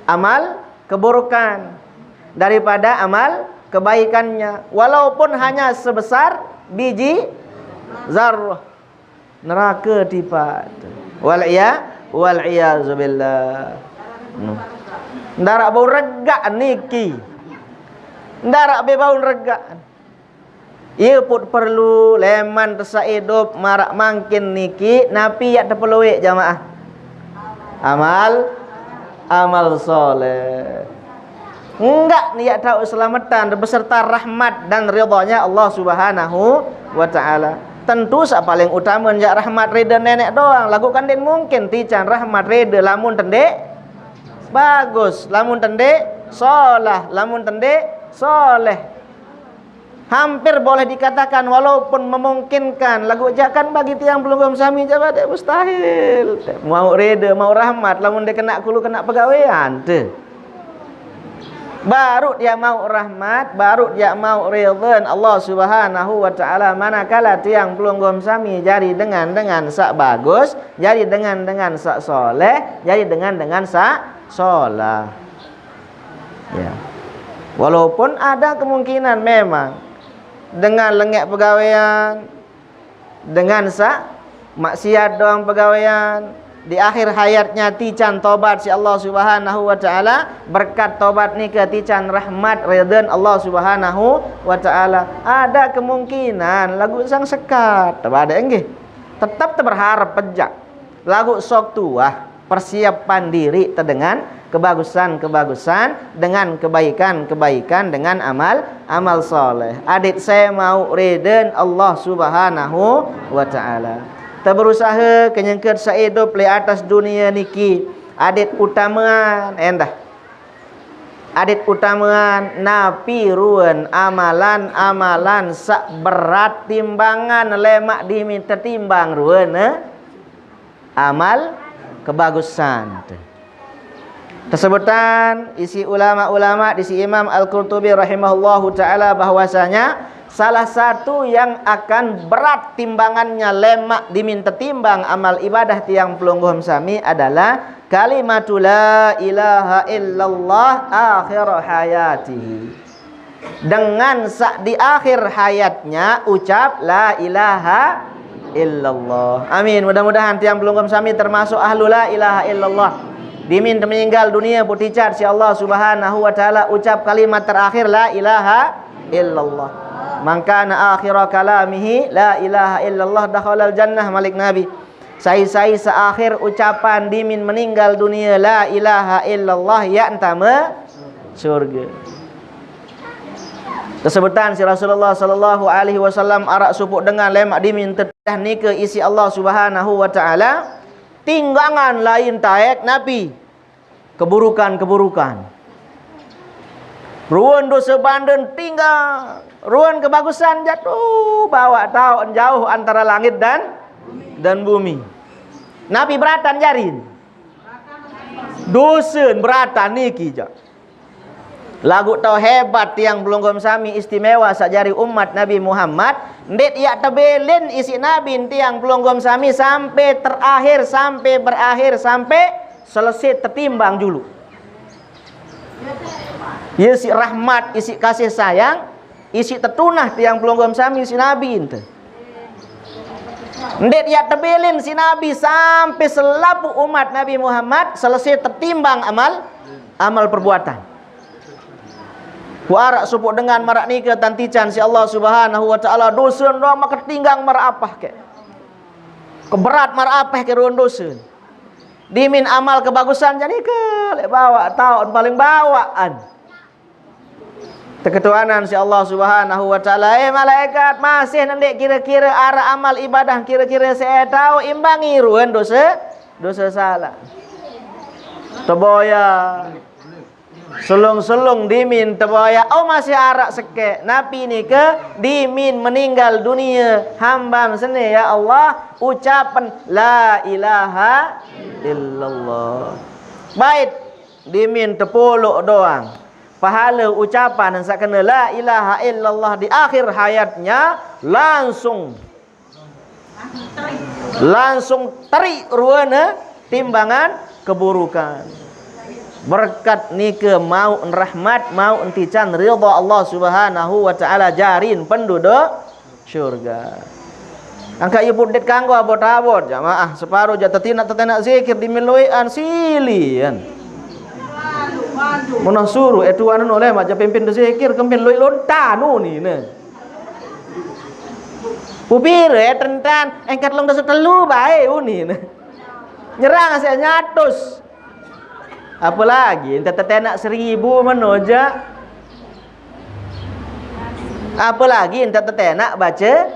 amal keburukan daripada amal kebaikannya, walaupun hanya sebesar biji zarrah, nerake tipat. Wal iya-, wal iyazubillah. Ndaraq bau regaq niki. Ndaraq be bau regaq. Ie put perlu leman te saq idup maraq mangkin niki, napi yaq tepelueq jamaah? Amal, amal soleh. Enggak ni yaq taoq selametan beserta rahmat dan ridhanya Allah Subhanahu wa taala. Tentu saq paling utame jaq rahmat ride Neneq doang, laguq kan ndeqn mungkin tican rahmat ride lamun te ndeq bagus, lamun te ndeq solah, lamun te ndeq soleh. Hampir boleh dikatakan, walaupun memungkinkan, laguq jaq kan bagi tiang pelungguh sami jaq badeq mustahil. Mauq ride, mauq rahmat, lamun ndeq kenaq kulu kenaq pegawean te. Baruq yaq mauq rahmat, baruq yaq mauq ridhen Allah Subhanahu wa taala, manakala tiang pelungguh sami jari dengan-dengan saq bagus, jari dengan-dengan saq soleh, jari dengan-dengan saq solah. Ya. Walaupun ada kemungkinan memang dengan lengeq pegawean, dengan saq maksiat doang pegawean, di akhir hayatnya tican tobat siq Allah Subhanahu wa taala, berkat tobat nike tican rahmat ridhen Allah Subhanahu wa taala. Ada kemungkinan laguq sang sekat. Tebadaq nggih. Tetep teberharep pejaq. Laguq sok tuah. Persiapan diriq te dengan kebagusan-kebagusan, dengan kebaikan-kebaikan, dengan amal-amal soleh. Adeq sai mauq ridhen Allah Subhanahu wa taala. Teberusahe kenyengket seidup leq atas dunie niki. Adeq utamean endah. Adeq utamean napi ruen amalan-amalan saq berat timbangan lemaq dimin tetimbang ruen, eh? Amal kebagusan. Tesebutan isiq ulama-ulama, isiq Imam Al-Qurtubi rahimahullahu taala, bahwasanya salah satu yang akan berat timbangannya lemaq dimin tetimbang amal ibadah tiang pelungguh sami adalah kalimatu la ilaha illallah akhir hayatihi. Dengan saq di akhir hayatnya ucap la ilaha illallah. Amin. Mudah-mudahan tiang pelungguh sami termasuk ahlu la ilaha illallah. Dimin meninggal dunia puticat si Allah Subhanahu wa taala ucap kalimat terakhir la ilaha illallah. Mangkana akhira kalamihi la ilaha illallah dakhalal jannah, malik Nabi. Sai-sai seakhir ucapan dimin meninggal dunia la ilaha illallah, ya entama surga. Kesebutan si Rasulullah sallallahu alaihi wasallam arak supuk dengan lemak dimin tedah nika isi Allah Subhanahu wa taala, tinggangan lain taek napi keburukan-keburukan. Ruan dosa banden tinggal, ruan kebagusan jatuh bawa tau jauh antara langit dan dan bumi. Napi beratan jarin? Dosa beratan niki ja. Lagu tau hebat tiang pelungguh sami istimewa sajari umat Nabi Muhammad. Ndet yak tebelin isi Nabi tiang pelungguh sami sampai terakhir, sampai berakhir, sampai selesai tetimbang julu. Isi rahmat, isi kasih sayang, isi tetunah tiang pelungguh sami isi Nabi ente. Ndet yak tebelin si Nabi sampai selapu umat Nabi Muhammad selesai tetimbang amal amal perbuatan. Ku arak supuk dengan marak nika tantican si Allah Subhanahu wa taala dosa doang maka tinggang marak apah ke. Keberat marak apah ke ruan dosa. Dimin amal kebagusan jadi ke lek bawa taun paling bawaan. Teketuanan si Allah Subhanahu wa taala, eh malaikat, masih nendek kira-kira arak amal ibadah kira-kira saya tahu imbangi ruan dosa dosa salah. Teboya selung-selung dimin teboya, oh masih arak sekek. Napi nika dimin meninggal dunia hambam sene ya Allah ucapan la ilaha illallah. Bait dimin tepolok doang. Pahala ucapan yang sakena la ilaha illallah di akhir hayatnya langsung langsung teri ruana timbangan keburukan. Berkat nika mau rahmat, mau entican ridha Allah Subhanahu wa taala jarin penduduk syurga. Angka iya pudet kanggo abot-abot jamaah separuh jata tinak tetenak zikir di meloian silian. Menah suruh eh tuan oleh maja pimpin zikir kempin loi lontanu ni ne. Pupire eh tentan engkat long dosa telu bae uni ne. Nyerang saya nyatus. Apalagi ente tetenak seribu menoja. Apalagi ente tetenak baca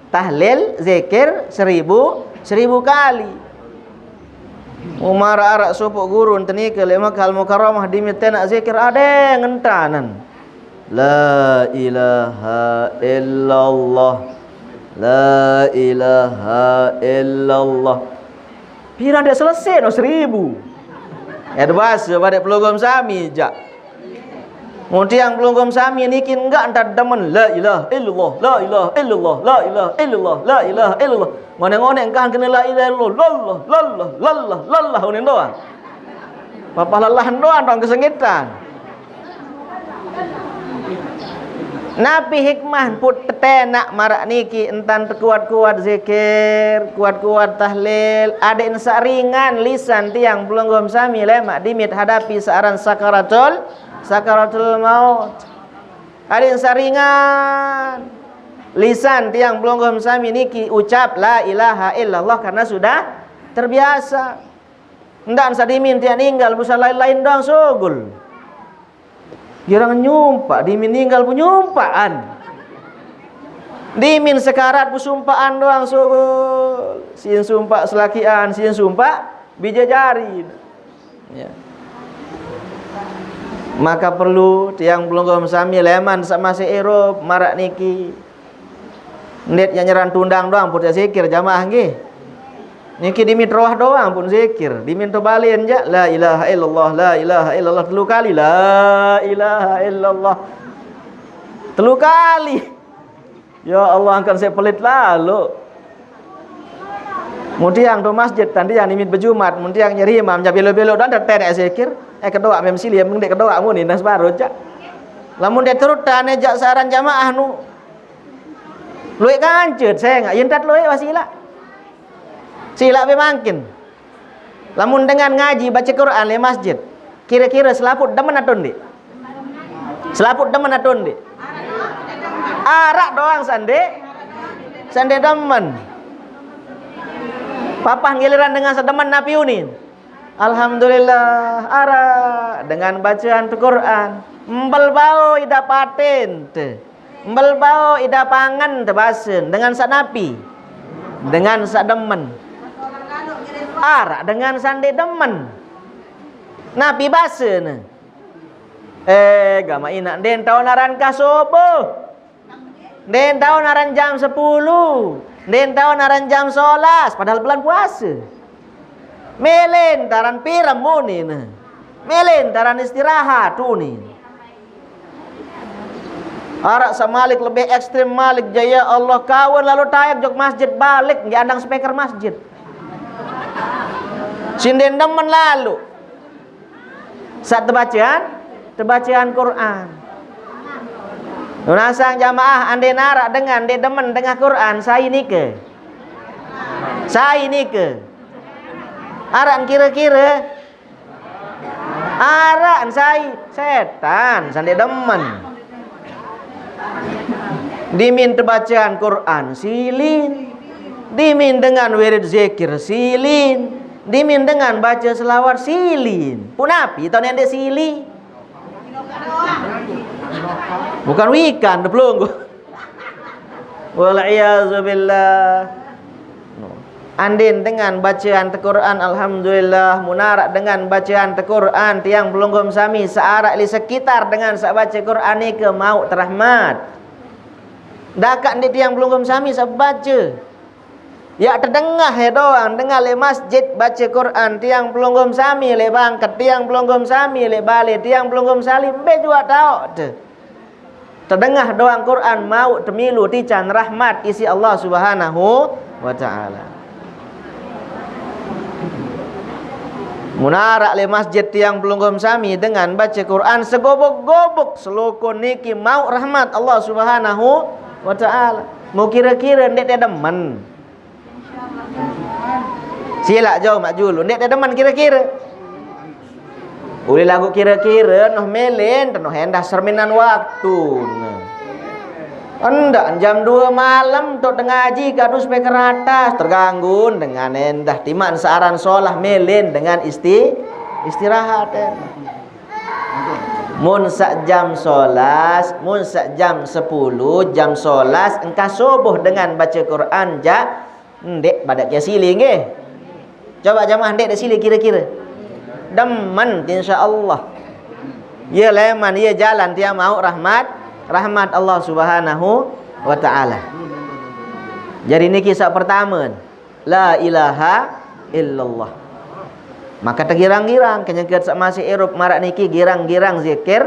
tahlil zikir seribu seribu kali. Umar arak supuk guru tenika lek Makkah Al Mukarramah dimi tenak zikir ada ngentanan. La ilaha illallah. La ilaha illallah. Pira dek selesai no seribu. Ya debas pada pelogom sami jak. Mutiang pelogom sami niki enggak entar demen la ilaha illallah, la ilaha illallah, la ilaha illallah, la ilaha illallah. Ngone-ngone engkah kena la ilaha illallah, lallah, lallah, lallah, lallah, unin doang. Papah lelah doang dong kesengitan. Napi hikmah put tetenak marak niki entan tekuat-kuat zikir, kuat-kuat tahlil, ada insa ringan lisan tiang pelungguh sami lemak dimit hadapi searan sakaratul sakaratul maut. Ada insa ringan lisan tiang pelungguh sami niki ucap la ilaha illallah karena sudah terbiasa. Ndak sadimin tiak ninggal busa lain-lain doang sugul. Girang nyumpak dimin ninggal punyumpakan. Dimin sekarat pusumpakan doang sugul. Sin sumpak selakian, sin sumpak bijajari. Ya. Maka perlu tiang pelungguh sami leman sama si Eropa marak niki. Ndet yang nyeran tundang doang pun zikir jamaah nggih. Niki dimin roah doang pun zikir, dimin to balen ja la ilaha illallah la ilaha illallah telu kali la ilaha illallah. Telu kali. Ya Allah angkan saya pelit lalu. Mutiang tu masjid tadi yang dimin berjumat, mutiang nyeri imam ja belo-belo dan tetenek zikir. Eh kedoa mem silia mendek kedoa muni nas baru ja. Lamun dia turut tane jak saran jamaah nu Luwih kancut, sengaq ye ntat luwih wah silaq. Silaq be mangkin. Lamun dengan ngaji bace Quran leq masjid, kire-kire selaput demen atau ndeq? Selaput demen atau ndeq? Araq doang saq ndeq, saq ndeq demen. Papah giliran dengan saq demen napi unin? Alhamdulillah, araq dengan bacean te Quran. Mbel bao idah paten te. Mbel bao idah pangan te basen dengan saq napi? Dengan saq demen. Araq dengan saq ndeq demen. Napi basene? Eh, gamaq inaq, ndeq taun aran kah soboh. Ndeq taun aran jam sepulu. Ndeq taun aran jam solas, padahal bulan puase. Mele ntaran pirem munine. Mele ntaran istirahat unin. Araq saq malik lebih ekstrem malik, jaq, ya Allah, kawen lalo taek jok masjid, balik nggih andang speaker masjid. Sinden demen lalo. Saq tebacean, tebacean Quran. Nunasang jamaah, ande naraq dengan ndeq demen dengah Quran, sai nike? Sai nike? Araq kire-kire? Araq sai? Setan, saq ndeq demen. Dimin tebacean Quran, silin. Dimin dengan wirid zikir, silin. Dimin dengan bace selawat, silin. Punapi tao ndeq sili? Bukan wikan, de pelungguh. Wal iyazu billah. Andin dengan bacean te Quran, alhamdulillah, munaraq dengan bacean te Quran, tiang pelungguh sami saq araq leq sekitar dengan saq bace Quran nike mauq te rahmat. Dakaq ndeq tiang pelungguh sami saq bace? Yaq tedengah e doang, dengah leq masjid bace Quran, tiang pelungguh sami leq bangket, tiang pelungguh sami leq bale, tiang pelungguh sami mbe juaq taoq te. Tedengah doang Quran mauq temilu tican rahmat isiq Allah Subhanahu wa Ta'ala. Munaraq leq masjid tiang pelungguh sami dengan bace Quran segobok-gobok seloko niki mauq rahmat Allah Subhanahu wa Ta'ala. Mu kire-kire ndeq te demen? Silaq jauq maq julu, ndeq te demen kire-kire? Ulih laguq kire-kire noh melen, tenoh endah serminan waktune. Endah jam due malem toq tengaji kadu speaker atas, terganggu dengan endah timaq searan solah melen dengan isti-, istirahat endah. Mun saq jam solas, mun saq jam sepulu, jam solas, engkah soboh dengan bace Quran jaq, ndeq badaq ke sili nggih. Coba jamaah, ndeq de sili kire-kire? Demen, insyaallah. Ye leman, ye jalan tiang mauq rahmat, rahmat Allah Subhanahu wa Ta'ala. Jari niki saq pertame. La ilaha illallah. Maka tegirang-girang, kenyeket saq masih irup maraq niki girang-girang zikir,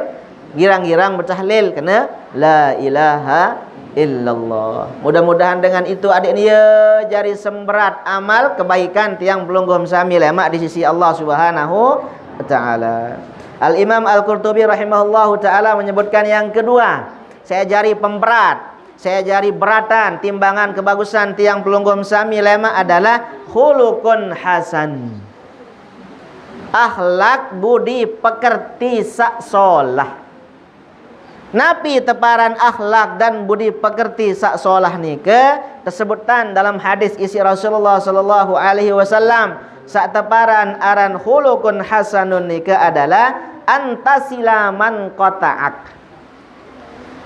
girang-girang betahlil kene la ilaha illallah. Mudah-mudahan dengan itu adeqn ye jari semberat amal kebaikan tiang pelungguh sami lemaq di sisi Allah Subhanahu wa Ta'ala. Al-Imam Al-Qurtubi rahimahullahu ta'ala menyebutkan yang kedua, saq jari pemberat, saq jari beratan timbangan kebagusan tiang pelungguh sami lemaq adalah khuluqun hasan. Akhlak budi pekerti saq solah. Napi teparan akhlak dan budi pekerti saq solah nike? Tesebutan dalam hadis isiq Rasulullah sallallahu alaihi wasallam, saq teparan aran khuluqun hasanun nike adalah antasila man qata'ak.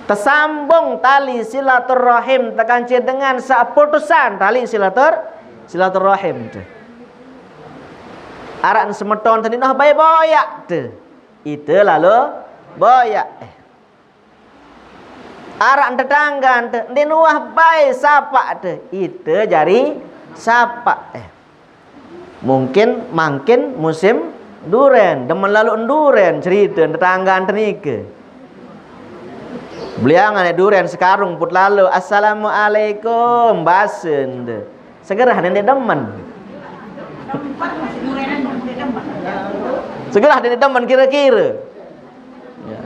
Tesambung tali silaturrahim tekance dengan saq putusan tali silatur-, silaturrahim te. Araq semeton te ndeq nuah bae boyaq te, ite lalo boyaq. Eh. Araq tetanggan te ndeq nuah bae sapaq te, ite jari sapaq. Eh. Mungkin mangkin musim duren, demen lalo duren cerite tetanggan te nike. Beliangan duren sekarung put lalo, "Assalamualaikum," basen de. Segerah ndeq demen. Segerah ndeq demen kire-kire. Ya.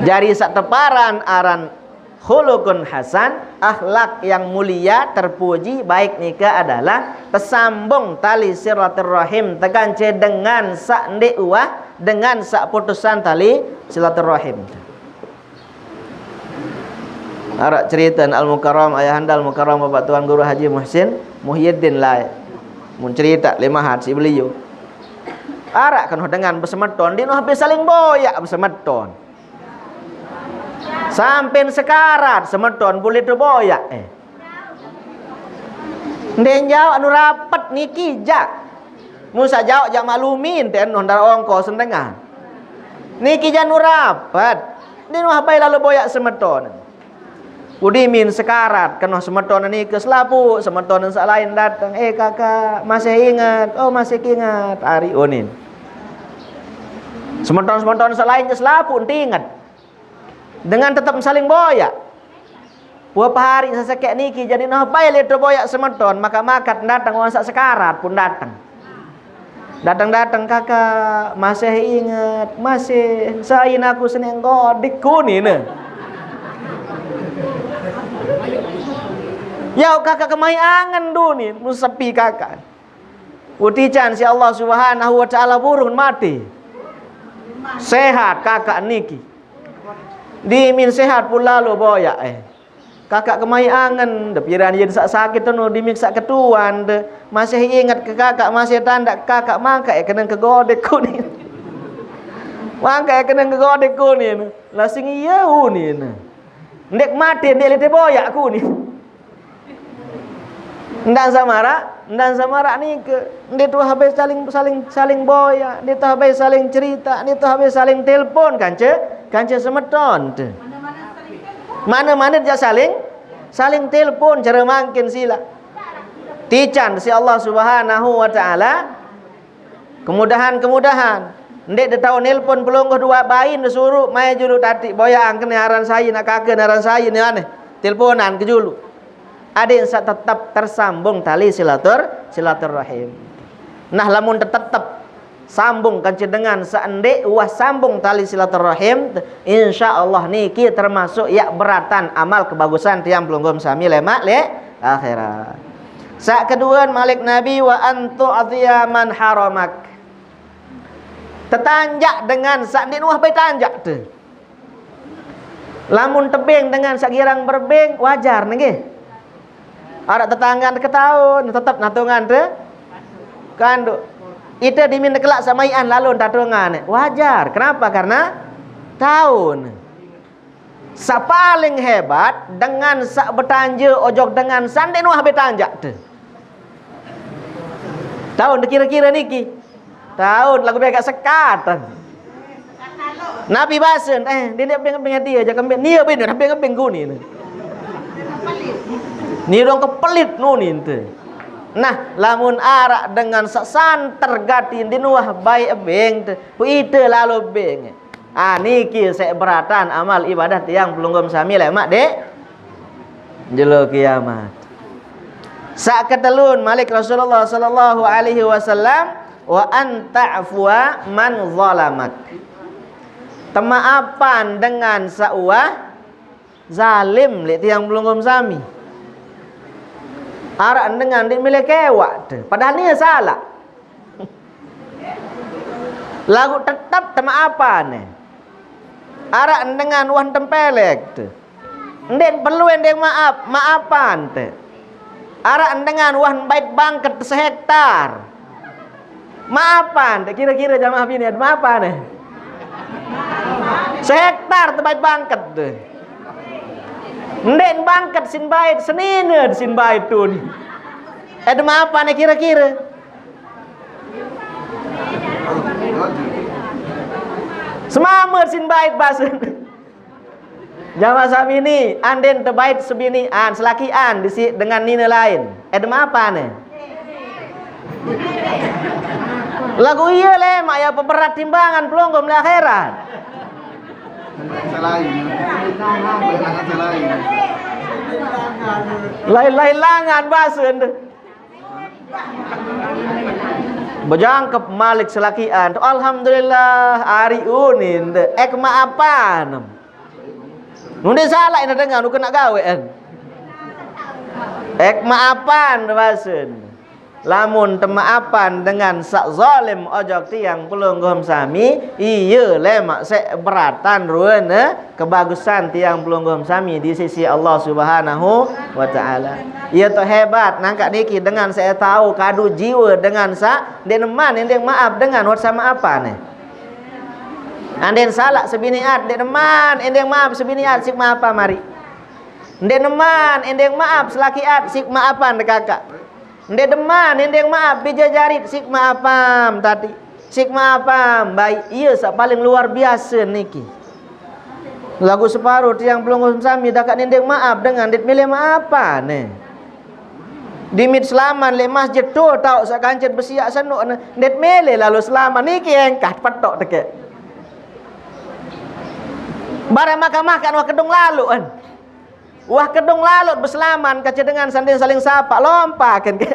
Jari saq teparan aran Khuluqun hasan, akhlak yang mulia, terpuji, baik nike adalah tesambung tali silaturrahim, tekance dengan saq ndeq uah, dengan saq putusan tali silaturrahim. Araq cerite Al-Mukarram, Ayahanda Al-Mukarram Bapak Tuan Guru Haji Muhsin Muhyiddin laeq. Mun cerite leq mahat siq beliau. Araq kenoh dengan besemeton, ndeq noh be saling boyaq besemeton. Sampen sekarat semeton pule teboyaq, eh. Ndeq jaoq anu rapet niki jaq. Mun saq jaoq jaq maklumin, te enoh ndaq ongkos dengan. Niki jaq anu rapet. Ndeq noh bae lalo boyaq semeton. Udimin sekarat, kenoh semeton nike selapuq, semeton saq lain dateng, "Eh, Kakak, masih inget?" "Oh, masih inget." Ari unin. Semeton-semeton saq lain selapuq ndeq inget. Dengan tetep saling boyaq. Wah, pahari sesekeq niki jaq ndeq noh bae leq teboyaq semeton, makat-makat dateng wong saq sekarat pun dateng. Dateng-dateng, "Kakak, masih inget?" "Masih." "Sain aku seneq godik," kunine. "Ya, Kakak kemai angen dunin, mun sepi Kakak." Utican siq Allah Subhanahu wa Ta'ala burun mate. Sehat Kakak niki. Dimin sehat pun lalo boyaq, eh. Kakak kemai angen, de piran yen saq sakit eno dimin saq ketuan de. Masih inget ke Kakak, masih tandaq Kakak, mangkaq keneng ke godik kunin. Mangkaq keneng ke godik kunin. Lah sing iye unin. Ndeq mate, ndeq lete boyaq kunin. Ndaq samaraq, ndaq samaraq nike. Ndeq tuah bae saling, saling, saling boyaq, ndeq tuah bae saling cerite, ndeq tuah bae saling telpon kance, kance semeton te. Mane-mane jaq saling, saling telpon care mangkin silaq. Tican siq Allah Subhanahu wa Ta'ala. Kemudahan-kemudahan. Ndeq de tao nelpon pelungguh dua bain de suruq mai julu tatiq boyaqang kene aran sai, nak kake aran sai ne aneh. Telponan ke julu. Adeq saq tetep tersambung tali silatur-, silaturrahim. Nah, lamun te-, tetep sambung kance dengan saq ndeq uah sambung tali silaturrahim, insyaallah niki termasuk yaq beratan amal kebagusan tiang pelungguh sami lemaq leq akhirat. Saq kedue malik Nabi, "Wa an tu'dhiya man haramak." Tetanjak dengan saq ndeq nuah bae tanjak te. Lamun tebeng dengan saq girang berebeng, wajar nggih. Araq tetanggan ketaun, tetep natungan te kanduq. Ite dimin kelaq saq maiqan lalo tatungan, wajar. Kenapa? Karena taun. Saq paling hebat dengan saq betanje ojok dengan saq ndeq nuah betanjak te. Taun kire-kire niki. Taun laguq begaq sekatan. Napi basen, eh, ndeq ngebeng-ngebeng die, jaq kembeq nie ben ngebeng-ngebeng guni ne. Nie dong kepelit nuni ente. Nah, lamun araq dengan saq santer gati ndeq nuah bae ebeng te, ite lalo beng. Ah, niki seq beratan amal ibadah tiang pelungguh sami lemaq deq jelo kiamat. Saq ketelun malik Rasulullah sallallahu alaihi wasallam, "Wa an ta'fua man zalamak." Temaapan dengan saq uah zalim leq tiang pelungguh sami. Araq dengan ndeq mele kewaq te, padahal nie salaq. Laguq tetep temaapane. Araq dengan wah tempelek te. Ndeq perlu endeng maap, maapan te. Araq dengan wah bait bangket sehektar. Maapan te, kire-kire jamaah bini, maapane? Sehektar te bait bangket te. Ndeq bangket sin bait, senine sin bait tun. Ede maapane kire-kire? Semamer sin bait basen. Jamaah sami ni, anden tebait sebinian, selakian, disiq dengan nine lain. Ede maapane? Laguq ie lemaq ya peberat timbangan pelungguh leq akhirat. Lain-lain langan basen. Bejangkep malik selakian. Alhamdulillah, ari unin de. Ek maapan. Nunde salah ina dengan uka nak gawe kan. Ek maapan basen. Lamun temaapan dengan sak zalim ojok tiang pelungguh sami, iya lemak sek beratan ruene kebagusan tiang pelungguh sami di sisi Allah Subhanahu wa Ta'ala. Iya to hebat nangkak niki dengan saya tahu kadu jiwa dengan sa ndeneman endeng maaf dengan wat sama apa ne. Anden salak sebiniat ndeneman endeng maaf sebiniat sik maapa mari. Ndeneman endeng maaf selakiat sik maapan de kakak. Ndeneman endeng maaf bijajarit sik maapam tati. Sik maapam baik iya sak paling luar biasa niki. Lagu separuh tiang pelungguh sami dakak nendeng maaf dengan ndet mele maapa ne. Dimit selaman le masjid tu tau sak kancet besiak senuk ne ndet mele lalu selaman niki engkah petok teke. Barang makan-makan wah kedung lalu kan. Wah kedung lalut beselaman kaca dengan sanding saling sapa lompa kan ke.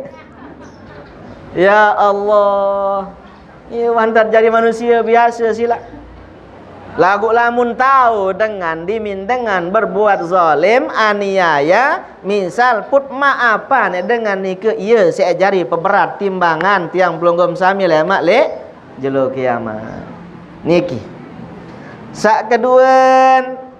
Ya Allah. Iya wantat jadi manusia biasa sila. Lagu lamun tahu dengan dimin dengan berbuat zalim, aniaya, misal put maapa ne dengan nike iya saya jari peberat timbangan tiang pelunggum sami lemak le jelo kiamat. Niki. Sak kedua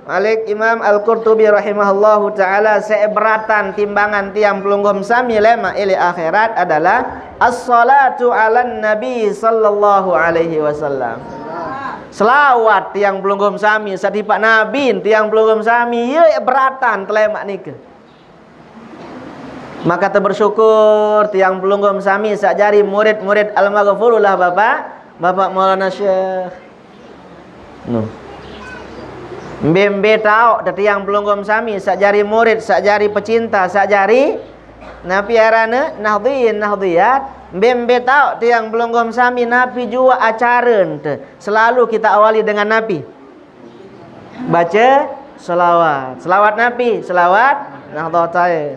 Malik Imam Al-Qurtubi rahimahullahu ta'ala seberatan timbangan tiang pelunggum sami lemak ili akhirat adalah as-salatu ala nabi sallallahu alaihi wasallam. Selawat tiang pelunggum sami sadipak nabi tiang pelunggum sami ye beratan telemak nika. Maka terbersyukur tiang pelunggum sami sak jari murid-murid almarhumullah Bapak, Bapak Maulana Syekh. Nuh. Mbe-mbe tauk te tiang pelunggum sami sak jari murid, sak jari pecinta, sak jari napi arane nahdhiyin nahdhiyat. Mbe-mbe tauk tiang pelunggum sami napi jua acara ente. Selalu kita awali dengan napi. Baca selawat. Selawat napi, selawat nahdhatain.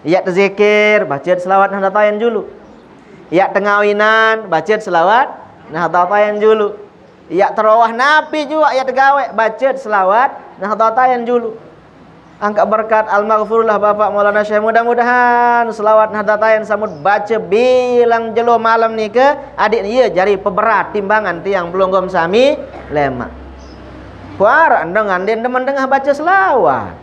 Yak tezikir, baca selawat nahdhatain julu. Yak tengawinan, baca selawat nahdhatain julu. Yak terawah napi jua yak tegawe, baca selawat nahdhatain julu. Angkat berkat almarhumullah Bapak Maulana Syekh mudah-mudahan selawat nahdhatain samut baca bilang jelo malam nike adik iya jari peberat timbangan tiang pelunggum sami lemak. Kuara endeng anden demen dengah baca selawat.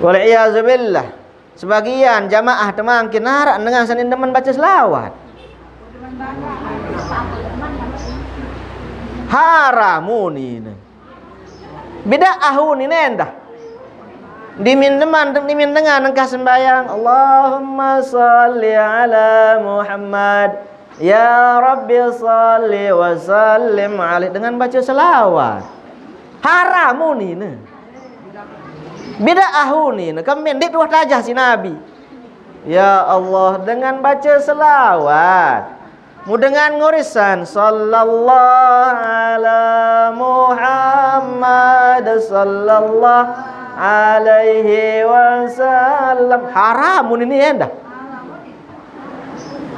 Wal iyazubillah. Sebagian jamaah temangkin narak dengan sanin demen baca selawat. Haramun ini. Bid'ah ini endah. Dimin deman dimin dengan engkah sembayang Allahumma salli ala Muhammad. Ya Rabbi salli wa sallim alaih dengan baca selawat. Haramun ini. Bid'ah ini. Kemen dik tuah tajah si Nabi. Ya Allah dengan baca selawat. Mu dengan ngurisan sallallahu ala Muhammad sallallahu alaihi wasallam. Haramun ini endah.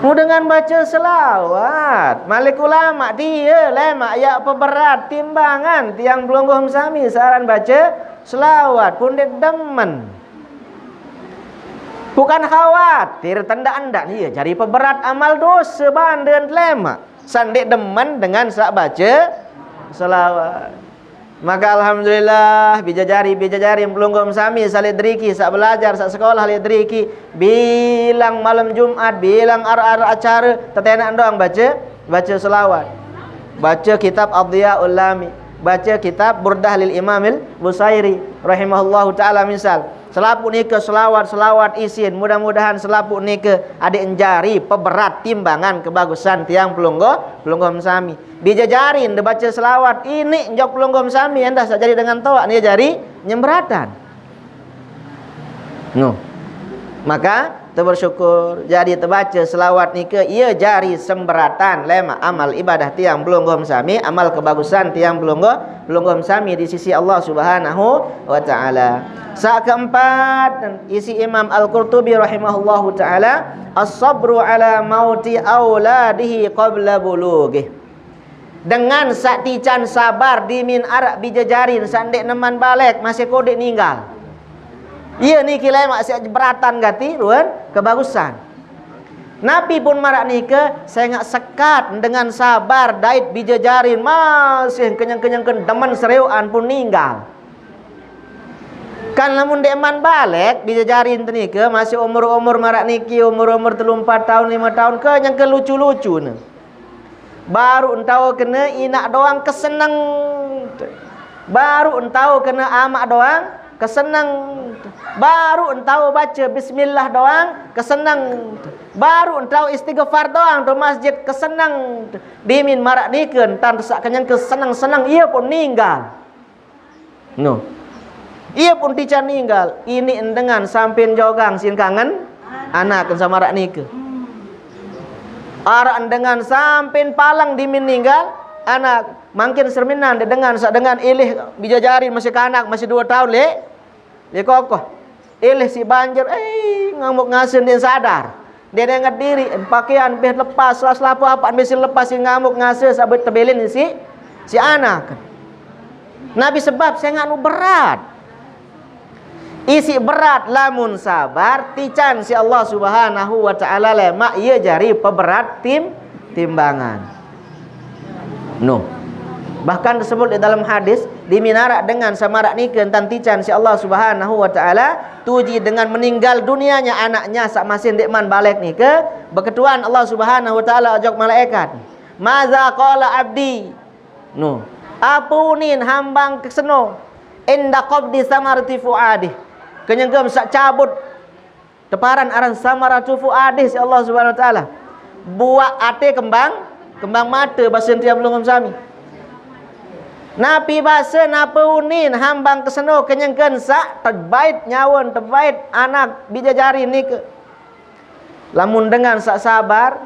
Mu dengan baca selawat. Malik ulama dia lemak yak peberat timbangan tiang pelungguh sami saran baca selawat pun dia demen. Bukan khawatir tenda andak dia jari peberat amal dosa bandan lemak. Sandik demen dengan sak baca selawat. Maka alhamdulillah bijajari bijajari pelunggum sami salik deriki sak belajar sak sekolah alik deriki bilang malam Jumat bilang ar-ar acara tetenak doang baca baca selawat. Baca kitab Adhiyaul Lami, baca kitab Burdah lil Imamil Busairi rahimahullahu taala misal. Selaput nika selawat selawat isin mudah-mudahan selaput nika adik enjari peberat timbangan kebagusan tiang pelungguh pelungguh sami. Bijajarin de baca selawat ini njok pelunggum sami endah sak jari dengan toak ni jari nyemberatan. Nuh. Maka tebersyukur jadi tebaca selawat nika ia jari semberatan lemak amal ibadah tiang pelunggum sami amal kebagusan tiang pelungguh pelunggum sami di sisi Allah Subhanahu wa taala. Sak keempat isi Imam Al-Qurtubi rahimahullahu taala as-sabru ala mauti auladihi qabla bulughih. Dengan saq tican sabar dimin araq bije jarin saq ndeq neman balek, masih kodeq ninggal. Iye niki lemaq saq beratan gati ruen kebagusan. Napi pun maraq nike, sengaq sekat dengan sabar dait bije jarin masih kenyeng-kenyengken demen sereoqan pun ninggal. Kan lamun ndeqman balek bije jarin tenike, masih umur-umur maraq niki, umur-umur telu empat taun, lime taun, kenyengke lucu-lucune. Baruq entaoqkene inaq doang keseneng. Baruq entaoqkene amaq doang keseneng. Baruq entaoq bace bismillah doang keseneng. Baruq entaoq istighfar doang to masjid keseneng. Dimin maraq nike entan saq kenyengke seneng-seneng, ie pun ninggal. No. Ie pun tican ninggal. Ini endengan sampin jogang sin kangen anak sama maraq nike. Araq endengan sampin palang dimin ninggal anak. Mangkin serminan de dengan saq dengan ilih bije jarin masih kanak, masih due taun, leq, leq kokoh. Ilih siq banjir, eh, ngamuk ngase ndeq sadar. Ndeq ngediriq, pakaian beh lepas, selapuq apaq beh siq lepas, siq ngamuk ngase saq bet tebelin siq, siq anak. Napi sebab? Sengaq nuq berat. Isiq berat lamun sabar, tican siq Allah Subhanahu wa Ta'ala lemaq ie jari peberat tim-, timbangan. No. Bahkan tersebut di dalam hadis, dimin araq dengan saq maraq nike entan tican siq Allah Subhanahu wa Ta'ala, tuji dengan meninggal dunianya anaknya saq masih ndeqman balek nike, beketuan Allah Subhanahu wa Ta'ala ojok malaikat. "Maza qala abdi?" No. Ape unin hambang keseno? "Inda qabdi samarati fuadih." Kenyengkem saq cabut teparan aran samaratu fuadih siq Allah Subhanahu wa Ta'ala. Buaq ate kembang, kembang mate, basen tiang pelungguh sami. Napi base, nape unin hambang keseno kenyengken saq tebait nyawen, tebait anak bije jarin nike? Lamun dengan saq sabar,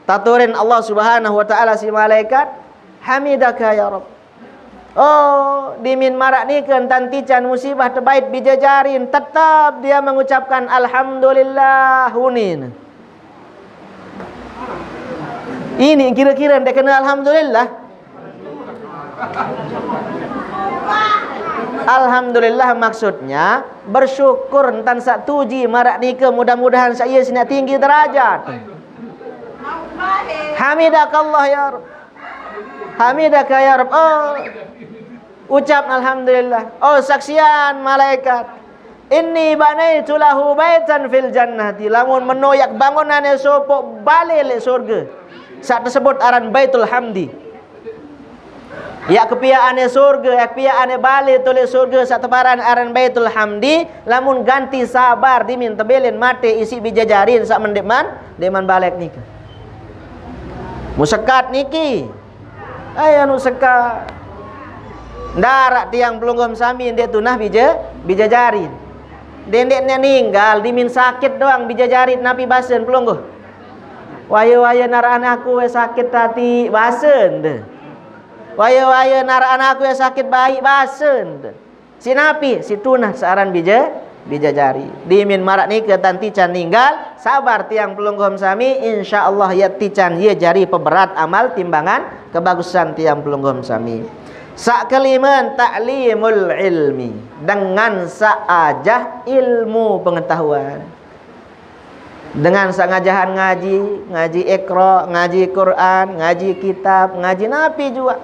taturin Allah Subhanahu wa Ta'ala siq malaikat, "Hamidaka ya Rabb." Oh, dimin maraq nike entan tican musibah tebait bije jarin, tetep dia mengucapkan alhamdulillah unin. Ini kira-kira ndeq kene alhamdulillah. Alhamdulillah maksudnya bersyukur entan saq tuji maraq nike, mudah-mudahan saq ie sinaq tinggi derajat. Hamidakallah ya Rabb. Hamidaka ya Rabb. Oh. Ucap alhamdulillah. Oh, saksian malaikat. "Inni banaitu lahu baitan fil jannati." Lamun meno yaq bangunane sopoq bale leq surge. Saq tersebut aran Baitul Hamdi. Yaq kepiaqane surge, yaq kepiaqane bale to leq surge saq teparan aran Baitul Hamdi, lamun ganti sabar dimin tebelin mate isiq bije jarin saq mendeqman, ndeqman balek nike. Musekat niki. Ai anu sekat. Ndaraq tiang pelungguh sami ndeq tunah bije, bije jarin. Ndeq, ndeq ne ninggal, dimin sakit doang bije jarin, napi basen pelungguh? "Waye-waye naraq anakku we sakit ati," basen de. "Waye-waye naraq anakku we sakit baik," basen de. Siq napi? Siq tunah saq aran bije, bije jari. Dimin maraq nike entan tican ninggal, sabar tiang pelungguh sami, insyaallah ie tican ie jari peberat amal timbangan kebagusan tiang pelungguh sami. Saq kelimen, ta'limul ilmi. Dengan saq ajah ilmu pengetahuan. Dengan saq ngajahan ngaji, ngaji Iqra, ngaji Quran, ngaji kitab, ngaji napi juaq.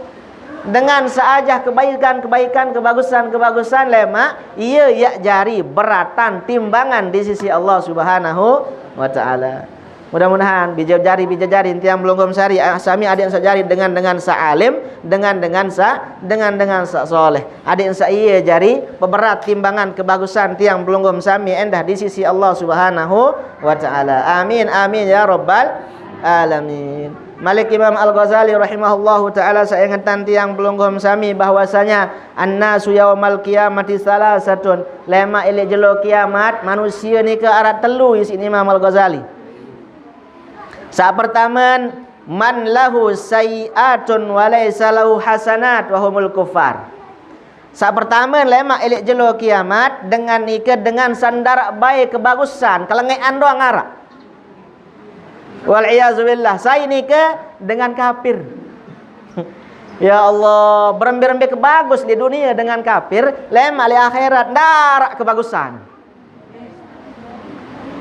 Dengan saq ajah kebaikan-kebaikan, kebagusan-kebagusan lemaq, ie yaq jari beratan timbangan di sisi Allah Subhanahu wa Ta'ala. Mudah-mudahan bije jari, bije jari tiang pelungguh sari, ah, sami adeq saq jari dengan-dengan saq alim, dengan-dengan saq, dengan-dengan saq soleh. Adeq saq ie jari peberat timbangan kebagusan tiang pelungguh sami endah di sisi Allah Subhanahu wa Ta'ala. Amin, amin ya rabbal alamin. Malik Imam Al-Ghazali rahimahullahu ta'ala saq ingetan tiang pelungguh sami bahwasanya annasu yaumal qiyamati salasatun. Lemaq ileq jelo kiamat, manusie nike araq telu, isiq Imam Al-Ghazali. Saq pertamen, man lahu sayyi'atun wa laisa lahu hasanat wa humul kuffar. Saq pertame, lemaq ileq jelo kiamat, dengan nike dengan saq ndaraq bae kebagusan, kelengeqan doang araq. Wal iyazu billah, sai nike dengan kapir. Ya Allah, berembe-rembe kebagus di dunia dengan kafir, lemak di akhirat, ndak araq kebagusan.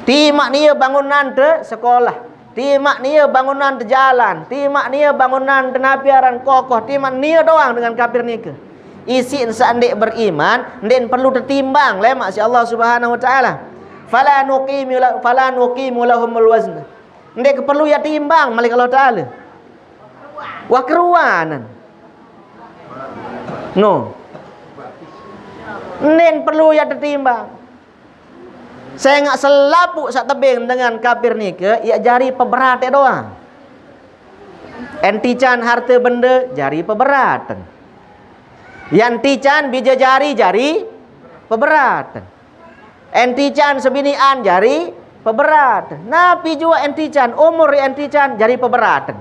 Timaq nie bangunan te sekolah, timaq nie bangunan te jalan, timaq nie bangunan te napi aran kokoh, timaq nie doang dengan kafir nike. Isiq saq ndeq beriman, ndeqn perlu tetimbang lemaq siq Allah Subhanahu wa Ta'ala. Fala nuqimu la-, fala nuqimu lahumul wazn. Ndeq keperlu yaq timbang malik Allah Ta'ala. Wah keruanan. No. Ndeqn perlu yaq tetimbang. Sengaq selapuq saq tebeng dengan kafir nike, yaq jari peberate doang. Enti can harte bende jari peberaten. Yan tican bije jari, jari peberaten. Enti can sebinian jari peberaten. Napi juaq enti can, umur enti can jari peberaten.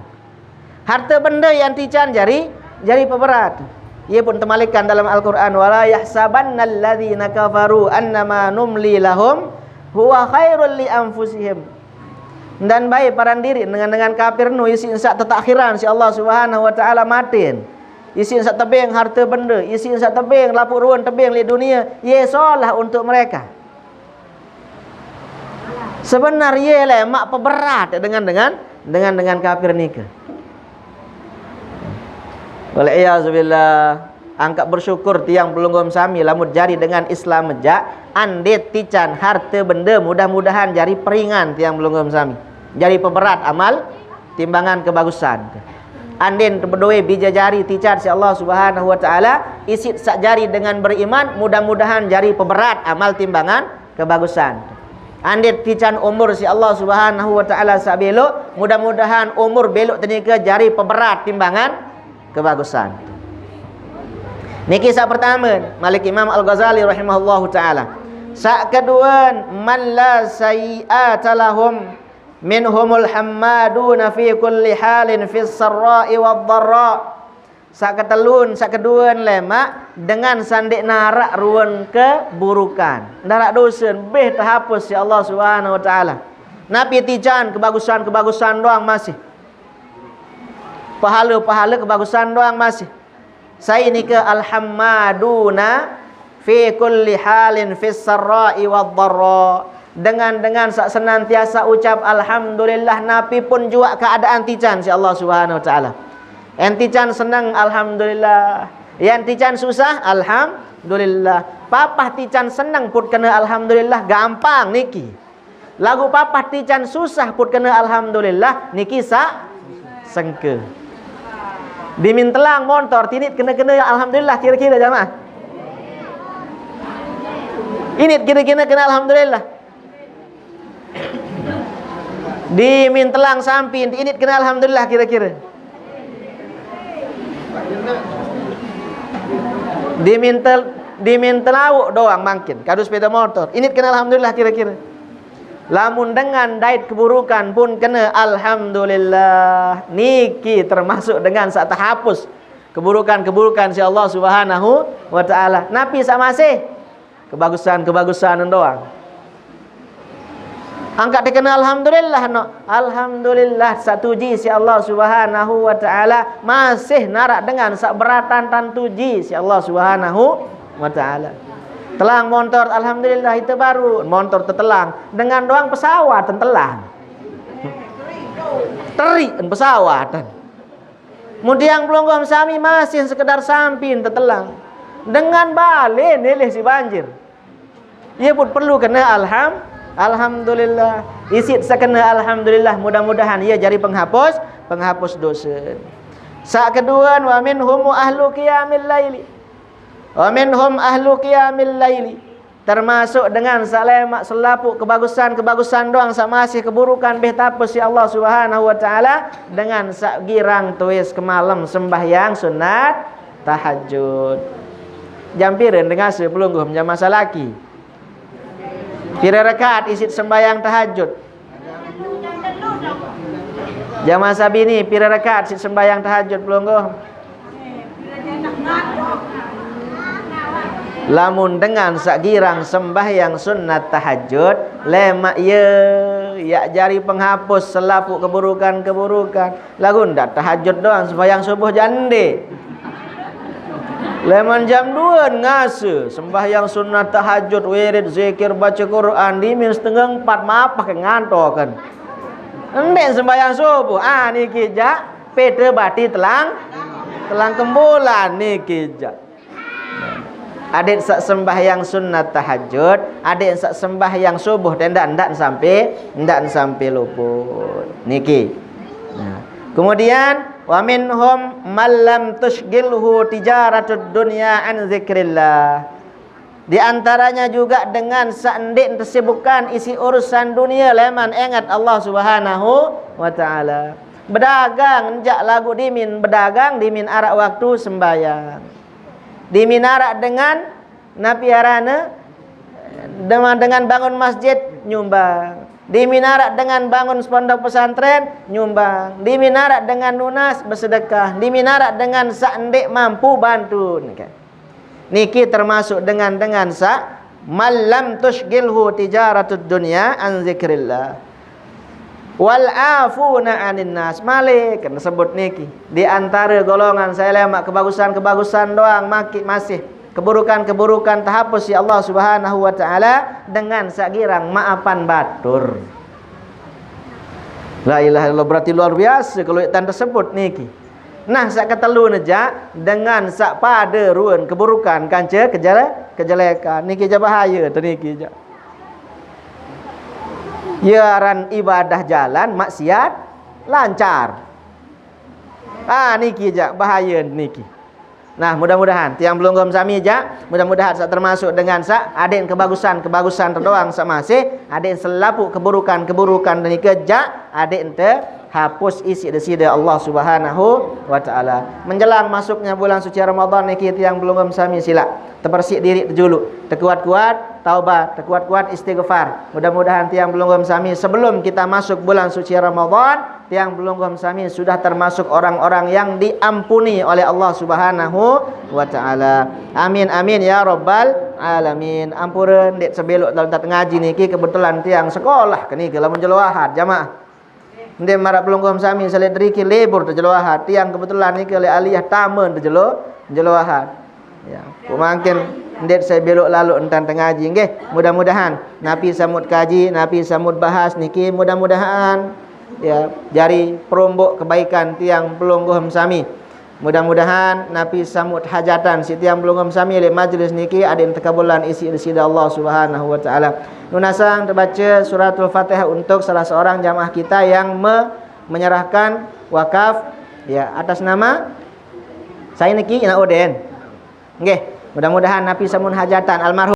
Harte bende enti can jari, jari peberaten. Ie pun temalikan dalam Al-Quran, "Wala yahsabanna alladzina kafaru annama numli lahum huwa khairul li anfusihim." Ndan bae paran diriq dengan-dengan kafir nu isiq saq tetakhiran siq Allah Subhanahu wa Ta'ala matin. Isiq saq tebeng harte bende, isiq saq tebeng lapuq ruen tebeng leq dunie, ie solah untuk mereka. Sebenar ie lemaq peberat dengan, dengan, dengan, dengan kafir nike. Wal iyazu billah. Angkaq bersyukur tiang pelungguh sami lamun jari dengan Islam mejaq, andeq tican harte bende, mudah-mudahan jari peringan tiang pelungguh sami. Jari peberat amal timbangan kebagusan. Andeqn bedoe bije jari tican siq Allah Subhanahu wa Ta'ala, isiq saq jari dengan beriman, mudah-mudahan jari peberat amal timbangan kebagusan. Andeq tican umur siq Allah Subhanahu wa Ta'ala saq beloq, mudah-mudahan umur beloq te nike jari peberat timbangan kebagusan. Niki saq pertame, malik Imam Al-Ghazali rahimahullahu ta'ala. Saq keduen, man la sayyi'ata lahum minhumul hammaduna fi kulli halin fis sarra'i wad dharra. Saq ketelun, saq keduen lemaq dengan saq ndeq naraq ruen keburukan. Ndaraq dosen, beh tehapus siq Allah Subhanahu wa Ta'ala. Napi tican kebagusan-kebagusan doang masih. Pahale-pahale kebagusan doang masih. Sai nike alhammaduna fi kulli halin fis sarra'i wad dharra. Dengan-dengan saq senantiasa ucap alhamdulillah napi pun juaq keadaan tican siq Allah Subhanahu wa Ta'ala. Yen tican seneng, alhamdulillah. Yen tican susah, alhamdulillah. Papah tican seneng put kene alhamdulillah, gampang niki. Laguq papah tican susah put kene alhamdulillah, niki saq sengke. Dimin telang montor, tinit kene-kene alhamdulillah kire-kire jamaah. Init kire-kire kene alhamdulillah. Dimin telang sampi, init kene alhamdulillah kire-kire. Dimin tel-, dimin telauq doang mangkin, kadu sepeda motor. Init kene alhamdulillah kire-kire. Lamun dengan dait keburukan pun kene alhamdulillah. Niki termasuk dengan saq tehapus keburukan-keburukan siq Allah Subhanahu wa Ta'ala. Napi saq masih? Kebagusan-kebagusan doang. Angkaq tekene alhamdulillah no. Alhamdulillah saq tuji siq Allah Subhanahu wa Ta'ala, masih naraq dengan saq beratan tan tuji siq Allah Subhanahu wa Ta'ala. Telang montor, alhamdulillah ite baru montor tetelang. Dengan doang pesawat tetelang. Teriq pesawat. Mun tiang pelungguh sami masih sekedar sampi tetelang. Dengan bale nilih siq banjir. Ie pun perlu kene alham-, alhamdulillah. Isiq saq kene alhamdulillah, mudah-mudahan ie jari penghapus, penghapus dose. Saq keduen, wa minhum ahlu qiyamil laili. Wa minhum ahlu qiyamil laili. Termasuk dengan saq lemaq selapuq kebagusan-kebagusan doang saq masih keburukan beh tapus siq Allah Subhanahu wa Ta'ala, dengan saq girang tuis kemalem sembahyang sunat tahajud. Jam pire dengase pelungguh jamaah salaki? Pire rekaat isiq sembahyang tahajud? Jamaah sabini, pire rekaat siq sembahyang tahajud pelungguh? Lamun dengan saq girang sembahyang sunat tahajud, lemaq ie yaq jari penghapus selapuq keburukan-keburukan. Laguq ndaq tahajud doang, sembahyang subuh jaq ndeq. Leman jam dua ngase, sembahyang sunat tahajud, wirid, zikir, baca Quran, dimin setengah empat mapah ke ngantokan. Endek sembahyang subuh, ah niki jak, pete bati telang, telang kembulan niki jak. Adik sak sembahyang sunat tahajud, adik sak sembahyang subuh, tenda ndak sampai, ndak sampai luput. Niki. Nah. Kemudian, wa minhum man lam tushgilhu tijaratud dunya an zikrillah. Di antaranya juga dengan sak ndik tersibukkan isi urusan dunia leman ingat Allah Subhanahu wa taala. Bedagang jak lagu dimin, bedagang dimin arak waktu sembahyang. Dimin arak dengan napi arane, dengan, dengan bangun masjid nyumbang. Dimin arak dengan bangun pondok pesantren nyumbang. Dimin arak dengan nunas bersedekah. Dimin arak dengan sak ndik mampu bantu. Niki termasuk dengan, dengan sak man lam tushgilhu tijaratud dunya an zikrillah. Wal afuna anin nas. Malik kena sebut niki. Di antara golongan saya lemak kebagusan-kebagusan doang maki masih keburukan-keburukan terhapus si Allah Subhanahu wa taala dengan sak girang maafan batur. La ilaha illallah, berarti luar biasa kalau tan tersebut niki. Nah, sak ketelu neja dengan sak pada ruan keburukan kanca kejele-, kejelekan. Niki ja bahaya tu niki ja. Ya aran ibadah jalan, maksiat lancar. Ah niki ja bahaya niki. Nah, mudah-mudahan tiang pelungguh sami ja, mudah-mudahan sak termasuk dengan sak adik kebagusan, kebagusan terdoang sak masih, adik selapuh keburukan, keburukan dan nika ja, adik ente hapus isi desida Allah Subhanahu wa taala. Menjelang masuknya bulan suci Ramadan niki tiang pelungguh sami sila tepersik diri tejulu, tekuat-kuat taubat, tekuat-kuat istighfar. Mudah-mudahan tiang pelungguh sami sebelum kita masuk bulan suci Ramadan, tiang pelungguh sami sudah termasuk orang-orang yang diampuni oleh Allah Subhanahu wa taala. Amin amin ya rabbal alamin. Ampura ndik sebelok dalam tat ngaji niki kebetulan tiang sekolah keni ke lamun jelo Ahad jamaah. Ndik marak pelungguh sami sale deriki libur tejelo Ahad. Tiang kebetulan niki oleh aliyah taman tejelo, jelo Ahad. Ya, pemangkin ndik saya belok lalu entan tengaji nggih. Mudah-mudahan napi samut kaji, napi samut bahas niki mudah-mudahan ya jari perombok kebaikan tiang pelungguh sami. Mudah-mudahan napi samut hajatan si tiang pelungguh sami le majlis niki adik tekabulan isi desida Allah Subhanahu wa taala. Nunasang terbaca suratul Fatihah untuk salah seorang jamaah kita yang me-, menyerahkan wakaf ya atas nama saya niki ina Oden. Nggih, mudah-mudahan napi samun hajatan almarhum